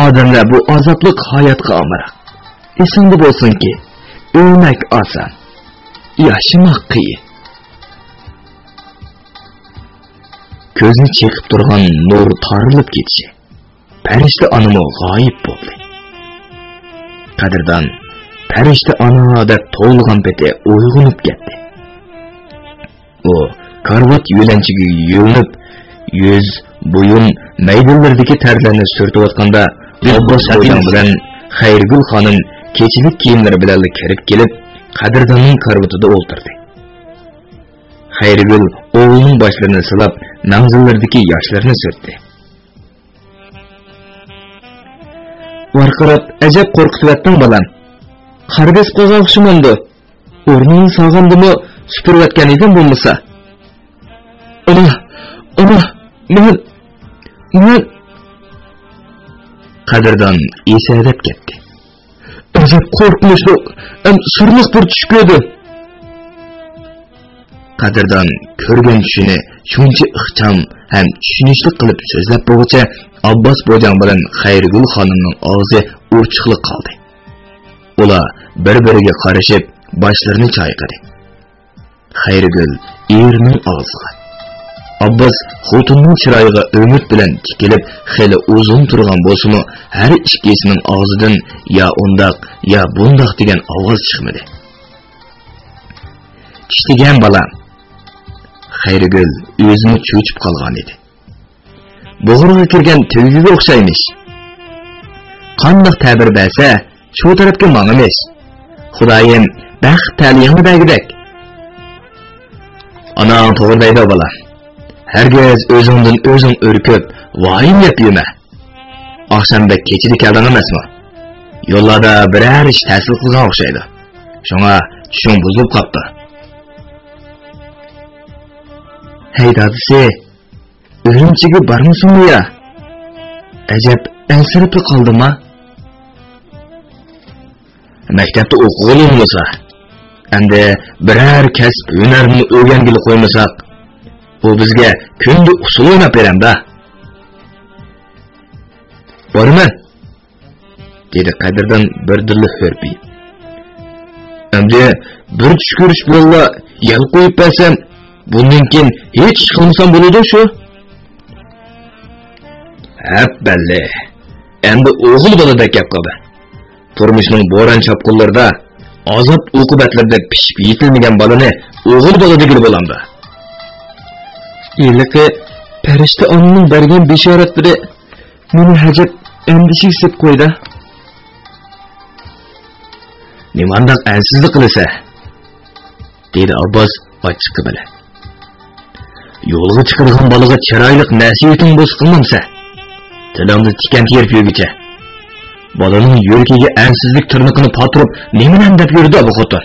ئادەملەر بۇ ئازابلىق ھاياتقا ئامراق. ئېسىڭدە بولسۇنكى، ئۆلمەك ئاسان، ياشىماق قىيىن. كۆزنى چېقىپ تۇرغان نۇر تارىلىپ كېتىشى. پەرىشتە ئانىمۇ غايىب بولدى. قەدىردان «پەرىشتە ئانا» دەپ توۋلىغان پېتى ئويغىنىپ كەتتى. ئۇ كارىۋات يۆلەنچۈكىگە يۆلىنىپ، يۈز، بويۇن، مەيدىلىرىدىكى تەرلەرنى سۈرتۈۋاتقاندا، ئابباس خوجاڭ بىلەن خەيرىگۈل خانىم كېچىلىك كىيىملىرى بىلەنلا كىرىپ كېلىپ، قەدىرداننىڭ كارىۋىتىدا ئولتۇردى. خەيرىگۈل ئوغلىنىڭ باشلىرىنى سىلاپ، مەڭزىلىرىدىكى ياشلىرىنى سۈرتتى. ۋارقىراپ، ئەجەب قورقۇتۇۋەتتىڭ، بالام. قارا بېسىپ قالغان ئوخشىمامدۇ؟ ئورنۇڭنى سالغاندىمۇ سۈپۈرۈۋەتكەن ئىدىم بولمىسا. ئانا، ئانا، مەن، مەن. قەدىردان ئېسەدەپ كەتتى. ئەجەب قورقۇنچلۇق ھەم سىرلىق بىر چۈش كۆردۈم. قەدىردان كۆرگەن چۈشىنى شۇنچە ئىخچام ھەم چۈشىنىشلىك قىلىپ سۆزلەپ بولغۇچە، ئابباس بوجاڭ بىلەن خەيرىگۈل خانىمنىڭ ئاغزى ئوچۇقلا قالدى. ئۇلار بىر-بىرىگە قارىشىپ، باشلىرىنى چايقىدى. خەيرىگۈل ئېرىنىڭ ئاغزىغا، ئابباس خوتۇننىڭ چىرايىغا ئۈمىد بىلەن تىكىلىپ، خېلى ئۇزۇن تۇرغان بولسىمۇ، ھەر ئىككىسىنىڭ ئاغزىدىن يا ئۇنداق، يا بۇنداق دېگەن ئاۋاز چىقمىدى. چۈش دېگەن بالا. خەيرىگۈل ئۆزىمۇ چۆچۈپ قالغان ئىدى. بوغۇرغا كىرگەن تۈلكىگە ئوخشايمىش. قانداق تەبىر بەرسە، شۇ تەرەپكە ماڭىمىش. خۇدايىم بەخت تەلىيىڭنى بەرگۈدەك. ئاناڭ توغرا دەيدۇ، بالا. ھەرگىز ئۆزۈڭدىن ئۆزۈڭ ئۈركۈپ، ۋايىم يەپ يۈرمە. ئاخشام بەك كېچىدە كەلدىڭ ئەمەسمۇ؟ يوللاردا بىرەر ئىش تەسىر قىلغان ئوخشايدۇ. شۇڭا چۈشۈڭ بۇزۇلۇپ قاپتۇ. ھەي دادىسى، ئۈرۈمچىگە بارمىسۇنمۇ يا؟ ئەجەب ئەنسىرەپلا قالدىما؟ مەكتەپتە ئوقۇغىلى بولمىسا، ئەمدى بىرەر كەسىپ ھۈنەرنى ئۆگەنگىلى قويمىساق، ئۇ بىزگە كۈندە ئۇسسۇل ئويناپ بېرەمدۇ. بارىمەن، دېدى قەدىردان بىردىنلا ھۈرپىيىپ. ئەمدى بىر چۈش كۆرۈش بىلەنلا يەل قويۇپ بەرسەم، بۇندىن كېيىن ھېچ ئىش قىلمىسام بولىدۇ شۇ. ھەپبەللى، ئەمدى ئوغۇل بالىدەك گەپ قىلدى. تۇرمۇشنىڭ بوران-چاپقۇنلىرىدا، ئازاب-ئوقۇبەتلىرىدە پىشىپ يېتىلمىگەن بالىنى ئوغۇل بالا دېگىلى بولامدۇ؟ ھېلىقى پەرىشتە ئانىنىڭ بەرگەن بېشارەتلىرى مېنى ئەجەب ئەندىشىگە سېلىپ قويدى. نېمانداق ئەنسىزلىك قىلىسەن؟ دېدى ئابباس ئاچچىقى بىلەن. يولغا چىقىدىغان بالىغا چىرايلىق نەسىھىتىڭ بولسا قىلمامسەن؟ تىلىڭدا تىكەن تېرىپ يۈرگۈچە. بالىنىڭ يۈرىكىگە ئەنسىزلىك تىرنىقىنى پاتۇرۇپ، نېمىلەرنى دەپ يۈرىدۇ بۇ خوتۇن؟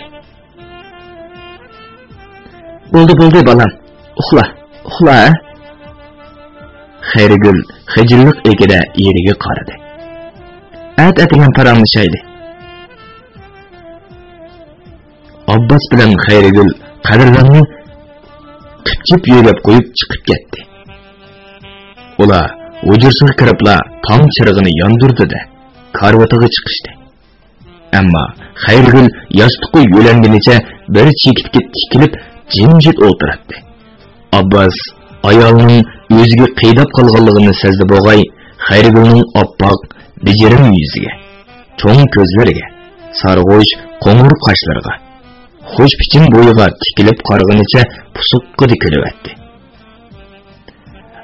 بولدى، بولدى، بالام. ئۇخلا، ئۇخلا، ھە؟ خەيرىگۈل خىجىللىق ئېگىدە ئېرىگە قارىدى. ئەتە ئەتىگەن پاراڭلىشايلى. ئابباس بىلەن خەيرىگۈل قەدىرداننى قىپچىپ يۆگەپ قويۇپ چىقىپ كەتتى. ئۇلار ھۇجرىسىغا كىرىپلا تام چىرىغىنى ياندۇردى-دە، كارىۋىتىغا چىقىشتى. ئەمما خەيرىگۈل ياستۇققا يۆلەنگىنىچە بىر چېكىتكە تىكىلىپ جىمجىت ئولتۇراتتى. ئابباس ئايالىنىڭ ئۆزىگە قىيداپ قالغانلىقىنى سەزدى بوغاي، خەيرىگۈلنىڭ ئاپئاق، بېجىرىم يۈزىگە، چوڭ كۆزلىرىگە، سارغۇچ قوڭۇر قاشلىرىغا، خۇش پىچىم بويىغا تىكىلىپ قارىغىنىچە پۇسۇققىدە كۈلۈۋەتتى.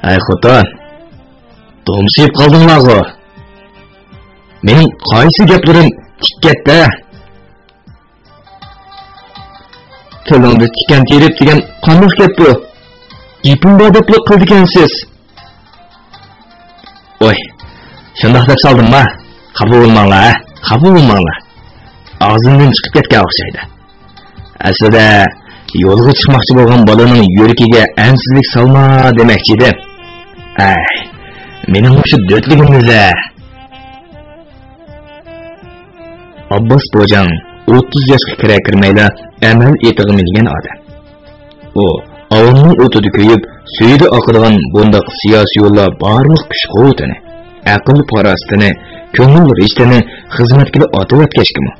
ھەي خوتۇن، دومسىيىپ قالدىڭلارغۇ؟ مېنىڭ قايسى گەپلىرىم تىكەتتە؟ تىلىڭدا تىكەن تېرىپ دېگەن قانداق گەپ بۇ؟ گېپىم بار دەپلا قىلىدىكەنسىز. ۋوي، شۇنداق دەپ سالدىمما؟ خاپا بولماڭلار، ھە؟ خاپا بولماڭلار. ئاغزىمدىن چىقىپ كەتكەن ئوخشايدۇ. ئەسلىدە يولغا چىقماقچى بولغان بالىنىڭ يۈرىكىگە ئەنسىزلىك سالما دېمەكچى ئىدىم. ئەي، مېنىڭ مۇشۇ دۆتلۈكۈمنى-دە. ئابباس بوجاڭ ئوتتۇز ياشقا كىرە كىرمەيلا ئەمەل ئېتىغا مىنگەن ئادەم. ئۇ ئاۋامنىڭ ئوتىدا كۆيۈپ، سۈيىدە ئاقىدىغان بۇنداق سىياسىيونلار بارلىق كۈچ-قۇۋۋىتىنى، ئەقىل-پاراسىتىنى، كۆڭۈل رىشتىنى خىزمەتكىلا ئاتىۋەتكەچكىمۇ،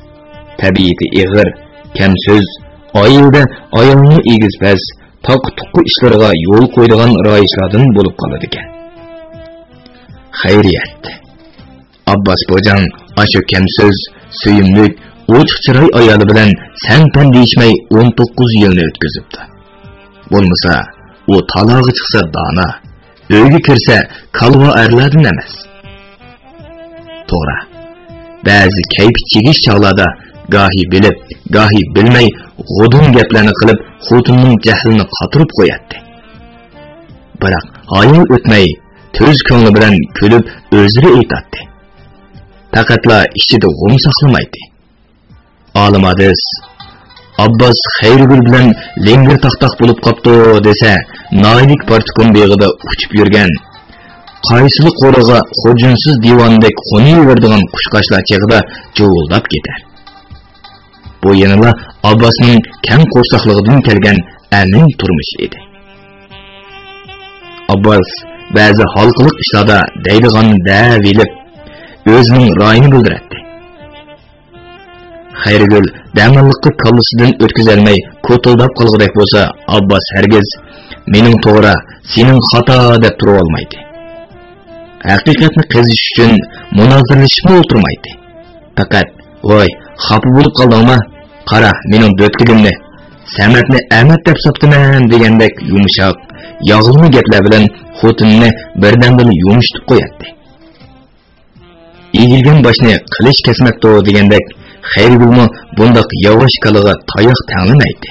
تەبىئىتى ئېغىر، كەمسۆز، ئائىلىدە ئايالنىڭ ئېگىز-پەس، تاققا-تۇققا ئىشلىرىغا يول قويىدىغان رايىشلاردىن بولۇپ قالىدىكەن. خەيرىيەت. ئابباس بوجاڭ ئاشۇ كەمسۆز، سۆيۈملۈك، ئوچۇق چىراي ئايالى بىلەن سەن-پەن دېيىشمەي ئون توققۇز يىلنى ئۆتكۈزۈپتۇ. بولمىسا، ئۇ تالاغا چىقسا دانا، ئۆيگە كىرسە كالۋا ئەرلەردىن ئەمەس. توغرا، بەزى كەيپى چىگىش چاغلاردا گاھى بىلىپ، گاھى بىلمەي غۇدۇن گەپلەرنى قىلىپ، خوتۇننىڭ جەھلىنى قاتۇرۇپ قوياتتى. بىراق ھايال ئۆتمەي، تۈز كۆڭلى بىلەن كۈلۈپ ئۆزرە ئېيتاتتى. پەقەتلا ئىچىدە غۇم ساقلىمايتتى. ئالىم ھادىس، ئابباس خەيرىگۈل بىلەن لىڭگىر تاق-تاق بولۇپ قاپتۇ دېسە، ناھىيىلىك پارتكوم بېغىدا ئۇچۇپ يۈرگەن، قايسىلا قورىغا خۇرجۇنسىز دىۋاندەك قونۇۋېرىدىغان قۇشقاچلار چېغىدا جۇۋۇلداپ كېتەر. بۇ يەنىلا ئابباسنىڭ كەڭ قورساقلىقىدىن كەلگەن ئەمىن تۇرمۇشى ئىدى. ئابباس بەزى ھالقىلىق ئىشلاردا دەيدىغاننى دەۋېلىپ، ئۆزىنىڭ رايىنى بىلدۈرەتتى. خەيرىگۈل دەماللىققا كاللىسىدىن ئۆتكۈزەلمەي كوتۇلداپ قالغۇدەك بولسا، ئابباس ھەرگىز «مېنىڭ توغرا، سېنىڭ خاتا» دەپ تۇرۇۋالمايتتى. ھەقىقەتنى قېزىش ئۈچۈن مۇنازىرىلىشىپمۇ ئولتۇرمايتتى. پەقەت «ۋاي، خاپا بولۇپ قالدىڭما؟ قارا، مېنىڭ دۆتكىلىمنى، سەمەتنى ئەمەت دەپ ساپتىمەن» دېگەندەك يۇمشاق، ياغلىما گەپلەر بىلەن خوتۇنىنى بىردەمدىلا يۇمشىتىپ قوياتتى. «ئېگىلگەن باشنى قىلىچ كەسمەپتۇ» دېگەندەك، خەيرىگۈلمۇ بۇنداق ياۋاش كالىغا تاياق تەڭلىمەيتتى.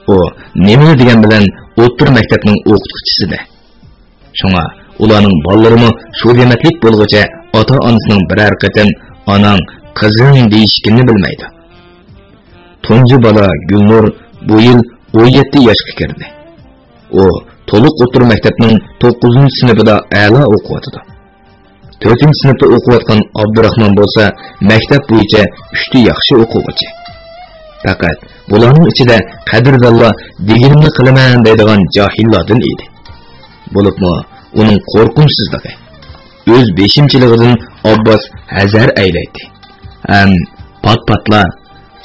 ئۇ نېمىلا دېگەن بىلەن ئوتتۇرا مەكتەپنىڭ ئوقۇتقۇچىسىدە. شۇڭا ئۇلارنىڭ بالىلىرىمۇ شۇ دېمەتلىك بولغۇچە ئاتا-ئانىسىنىڭ بىرەر قېتىم «ئاناڭ، قىزىڭ» دېيىشكىنىنى بىلمەيدۇ. تۇنجى بالا گۈلنۇر بۇ يىل ئون يەتتە ياشقا كىردى. ئۇ تولۇق ئوتتۇرا مەكتەپنىڭ توققۇزىنچى سىنىپىدا ئەلا ئوقۇۋاتىدۇ. تۆتىنچى سىنىپتا ئوقۇۋاتقان ئابدۇراخمان بولسا مەكتەپ بويىچە ئۈچتە ياخشى ئوقۇغۇچى. پەقەت بۇلارنىڭ ئىچىدە قەدىردانلار «دېگىنىمنى قىلىمەن» دەيدىغان جاھىللاردىن ئىدى. بولۇپمۇ ئۇنىڭ قورقۇمسىزلىقى، ئۆز بېشىمچىلىقىدىن ئابباس ھەزەر ئەيلەيتتى. ھەم پات-پاتلا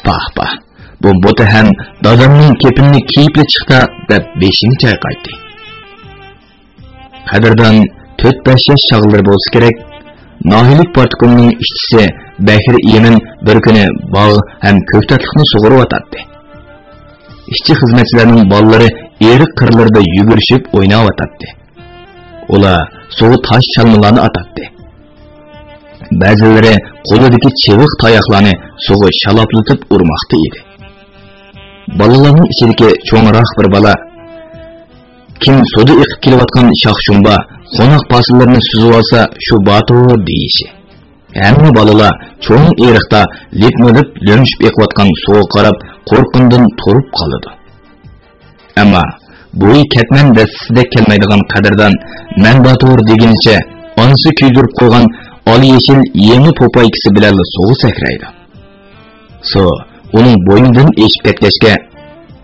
«پاھ، پاھ، بۇ مۇتتەھەم دادامنىڭ كېپىنىنى كىيىپلا چىقتا» دەپ بېشىنى چايقايتتى. قەدىردان تۆت-بەش ياش چاغلىرى بولسا كېرەك، ناھىيىلىك پارتكومنىڭ ئىشچىسى بەكرى ئىمىن بىر كۈنى باغ ھەم كۆكتاتلىقنى سۇغۇرۇۋاتاتتى. ئىشچى-خىزمەتچىلەرنىڭ بالىلىرى ئېرىق قىرلىرىدا يۈگۈرۈشۈپ ئويناۋاتاتتى. ئۇلار سۇغا تاش چالمىلارنى ئاتاتتى. بەزىلىرى قولىدىكى چىۋىق تاياقلارنى سۇغا شالاپلىتىپ ئۇرماقتا ئىدى. بالىلارنىڭ ئىچىدىكى چوڭراق بىر بالا «كىم سۇدا ئېقىپ كېلىۋاتقان شاخ-شۇمبا، قوناق پاسىللىرىنى سۈزۈۋالسا، شۇ باتۇر» دېيىشى. ھەممە بالىلار چوڭ ئېرىقتا لىپمۇ-لىپ لۆمشۈپ ئېقىۋاتقان سۇغا قاراپ قورققىنىدىن تۇرۇپ قالىدۇ. ئەمما بويى كەتمەن دەستىسىدەك كەلمەيدىغان قەدىردان «مەن باتۇر» دېگىنىچە ئانىسى كۆيدۈرۈپ قويغان ئال-يېشىل يېڭى پوپايكىسى بىلەنلا سۇغا سەكرەيدۇ. سۇ ئۇنىڭ بوينىدىن ئېشىپ كەتكەچكە،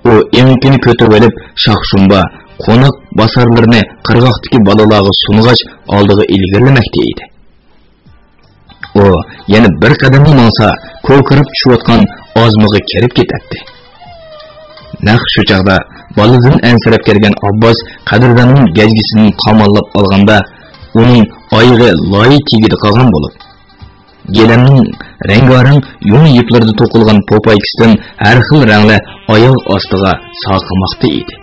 ئۇ ئېڭىكىنى كۆتۈرۈۋېلىپ، شاخ-شۇمبا، قوناق باسارلىرىنى قىرغاقتىكى بالىلارغا سۇنغاچ، ئالدىغا ئىلگىرىلىمەكتە ئىدى. ئۇ يەنە بىر قەدەملا ماڭسا، كوكىراپ چۈشۈۋاتقان ئازمىغا كىرىپ كېتەتتى. نەق شۇ چاغدا بالىدىن ئەنسىرەپ كەلگەن ئابباس قەدىرداننىڭ گەجگىسىدىن قاماللاپ ئالغاندا، ئۇنىڭ ئايىغى لاي تېگىدە قالغان بولۇپ، گىلەمنىڭ رەڭگارەڭ يۇڭ يىپلىرىدا توقۇلغان پوپايكىسىدىن ھەر خىل رەڭلەر ئاياغ ئاستىغا ساقىماقتا ئىدى.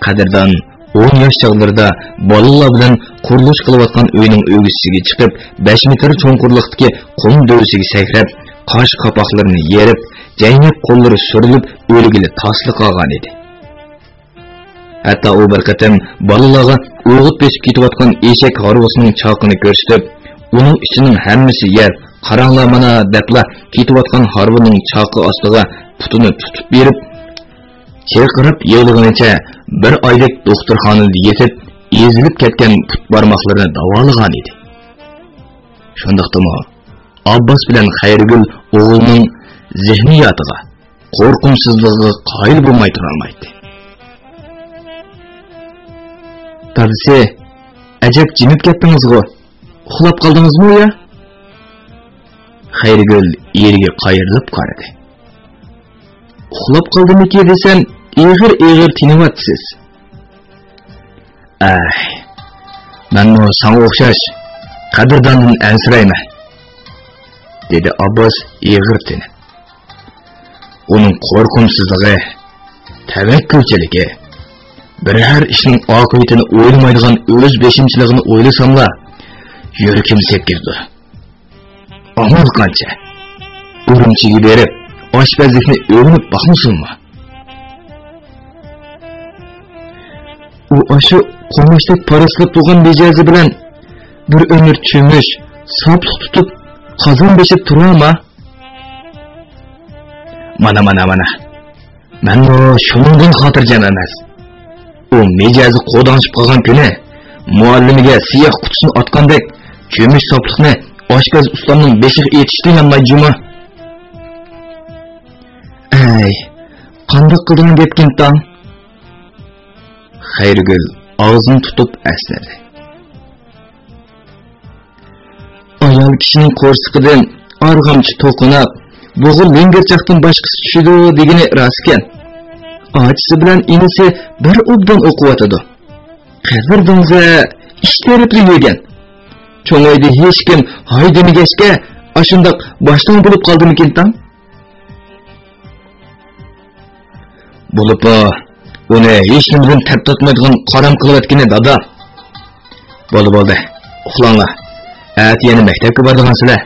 قەدىردان ئون ياش چاغلىرىدا بالىلار بىلەن قۇرۇلۇش قىلىۋاتقان ئۆينىڭ ئۆگزىسىگە چىقىپ، بەش مېتىر چوڭقۇرلۇقتىكى قۇم دۆۋىسىگە سەكرەپ، قاش قاپاقلىرىنى يېرىپ، جەينەك قوللىرى سۈرۈلۈپ ئۆلگىلى تاسلا قالغان ئىدى. ھەتتا ئۇ بىر قېتىم بالىلارغا ئوغۇت بېسىپ كېتىۋاتقان ئېشەك ھارۋىسىنىڭ چاقىنى كۆرسىتىپ، ئۇنىڭ ئىچىنىڭ ھەممىسى يەر، قاراڭلار مانا دەپلا كېتىۋاتقان ھارۋىنىڭ چاقى ئاستىغا پۇتىنى تۇتۇپ بېرىپ، چىرقىراپ يىغلىغىنىچە بىر ئايدەك دوختۇرخانىدا يېتىپ، ئېزىلىپ كەتكەن پۇت بارماقلىرىنى داۋالىغان ئىدى. شۇنداقتىمۇ ئابباس بىلەن خەيرىگۈل ئوغلىنىڭ زېھنىياتىغا، قورقۇمسىزلىقىغا قايىل بولماي تۇرالمايتتى. دادىسى، ئەجەب جىمىپ كەتتىڭىزغۇ؟ ئۇخلاپ قالدىڭىزمۇ يا؟ خەيرىگۈل ئېرىگە قايرىلىپ قارىدى. ئۇخلاپ قالدىمىكى دېسەم، ئېغىر-ئېغىر تىنىۋاتىسىز. ئەي، مەنمۇ ساڭا ئوخشاش قەدىرداندىن ئەنسىرەيمەن، دېدى ئابباس ئېغىر تىنىپ. ئۇنىڭ قورقۇمسىزلىقى، تەۋەككۈلچىلىكى، بىرەر ئىشنىڭ ئاقىۋىتىنى ئويلىمايدىغان ئۆز بېشىمچىلىقىنى ئويلىساملا، يۈرىكىم سەپكىزىدۇ. ئامال قانچە؟ ئۈرۈمچىگە بېرىپ، ئاشپەزلىكنى ئۆگىنىپ باقمىسۇنمۇ؟ ئۇ ئاشۇ قوماچتەك پاراسلاپ تۇرغان مىجەزى بىلەن بىر ئۆمۈر چۆمۈچ، ساپلىق تۇتۇپ، قازان بېشىپ تۇرامۇ؟ مانا، مانا، مانا. مەنمۇ شۇنىڭدىن خاتىرجەم ئەمەس. ئۇ مىجەزى قوداڭشىپ قالغان كۈنى مۇئەللىمىگە سىياھ قۇتىسىنى ئاتقاندەك، چۆمۈچ ساپلىقنى ئاشپەز ئۇستامنىڭ بېشىغا ئېتىشتىن يانمايدۇ جۇمۇ. ئەي، قانداق قىلىدىغان گەپكىن تاڭ؟ خەيرىگۈل ئاغزىنى تۇتۇپ ئەسنىدى. ئايال كىشىنىڭ قورسىقىدىن ئارغامچا توقۇناق، بۇغا لىڭگىرچاقتىن باشقىسى چۈشىدۇ دېگىنى راستكەن. ئاچىسى بىلەن ئىنىسى بىر ئوبدان ئوقۇۋاتىدۇ. قەدىردانزە ئىش تەرەپلىك يۈرگەن. چوڭ ئۆيدە ھېچكىم ھاي دېمىگەچكە، ئاشۇنداق باشتىن بولۇپ قالدىمىكىن تاڭ؟ بولۇپمۇ ئۇنى ھېچنېمىدىن تەپ تارتمايدىغان قارام قىلىۋەتكىنى دادا. بولدى، بولدى، ئۇخلاڭلار. ئەتە يەنە مەكتەپكە بارىدىغانسىلەر.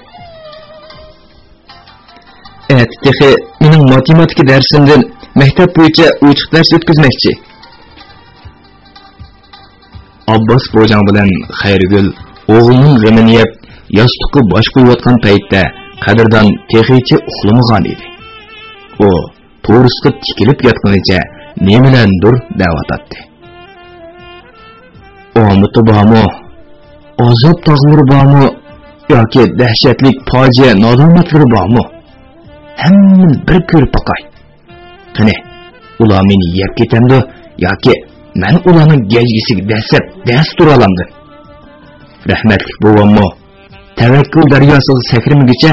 ئەتە تېخى مېنىڭ ماتېماتىكا دەرسىمدىن مەكتەپ بويىچە ئوچۇق دەرس ئۆتكۈزمەكچى. ئابباس بوجاڭ بىلەن خەيرىگۈل ئوغلىنىڭ غېمىنى يەپ، ياستۇققا باش قويۇۋاتقان پەيتتە قەدىردان تېخىچە ئۇخلىمىغان ئىدى. ئۇ تورۇسقا تىكىلىپ ياتقىنىچە نېمىلەرنىدۇر دەۋاتاتتى. ئامىتى بارمۇ؟ ئازاب تاغلىرى بارمۇ؟ ياكى دەھشەتلىك پاجىئە نادامەتلىرى بارمۇ؟ ھەممىنى بىر كۆرۈپ باقاي. قېنى، ئۇلار مېنى يەپ كېتەمدۇ ياكى مەن ئۇلارنىڭ گەجگىسىگە دەسسەپ دەس تۇرالامدىم؟ رەھمەتلىك بوۋاممۇ تەۋەككۈل دەرياسىغا سەكرىمىگۈچە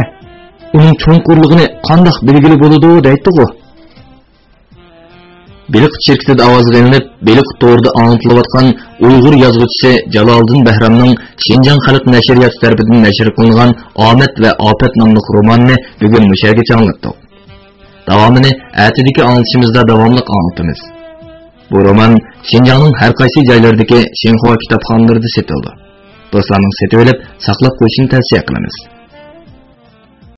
ئۇنىڭ چوڭقۇرلۇقىنى قانداق بىلگىلى بولىدۇ دەيتتىغۇ. بېلىق شىركىتىدە ئاۋازغا ئېلىنىپ، بېلىق تورىدا ئاڭلىتىلىۋاتقان ئۇيغۇر يازغۇچىسى جالالىدىن بەھرامنىڭ شىنجاڭ خەلق نەشرىياتى تەرىپىدىن نەشر قىلىنغان ئامەت ۋە ئاپەت ناملىق رومانىنى بۈگۈن مۇشۇ يەرگىچە ئاڭلاتتۇق. داۋامىنى ئەتىدىكى ئاڭلىتىشىمىزدا داۋاملىق ئاڭلىتىمىز. بۇ رومان شىنجاڭنىڭ ھەر قايسى جايلىرىدىكى شىنخۇا كىتابخانىلىرىدا سېتىلىدۇ. دوستلارنىڭ سېتىۋېلىپ ساقلاپ قويۇشىنى تەۋسىيە قىلىمىز.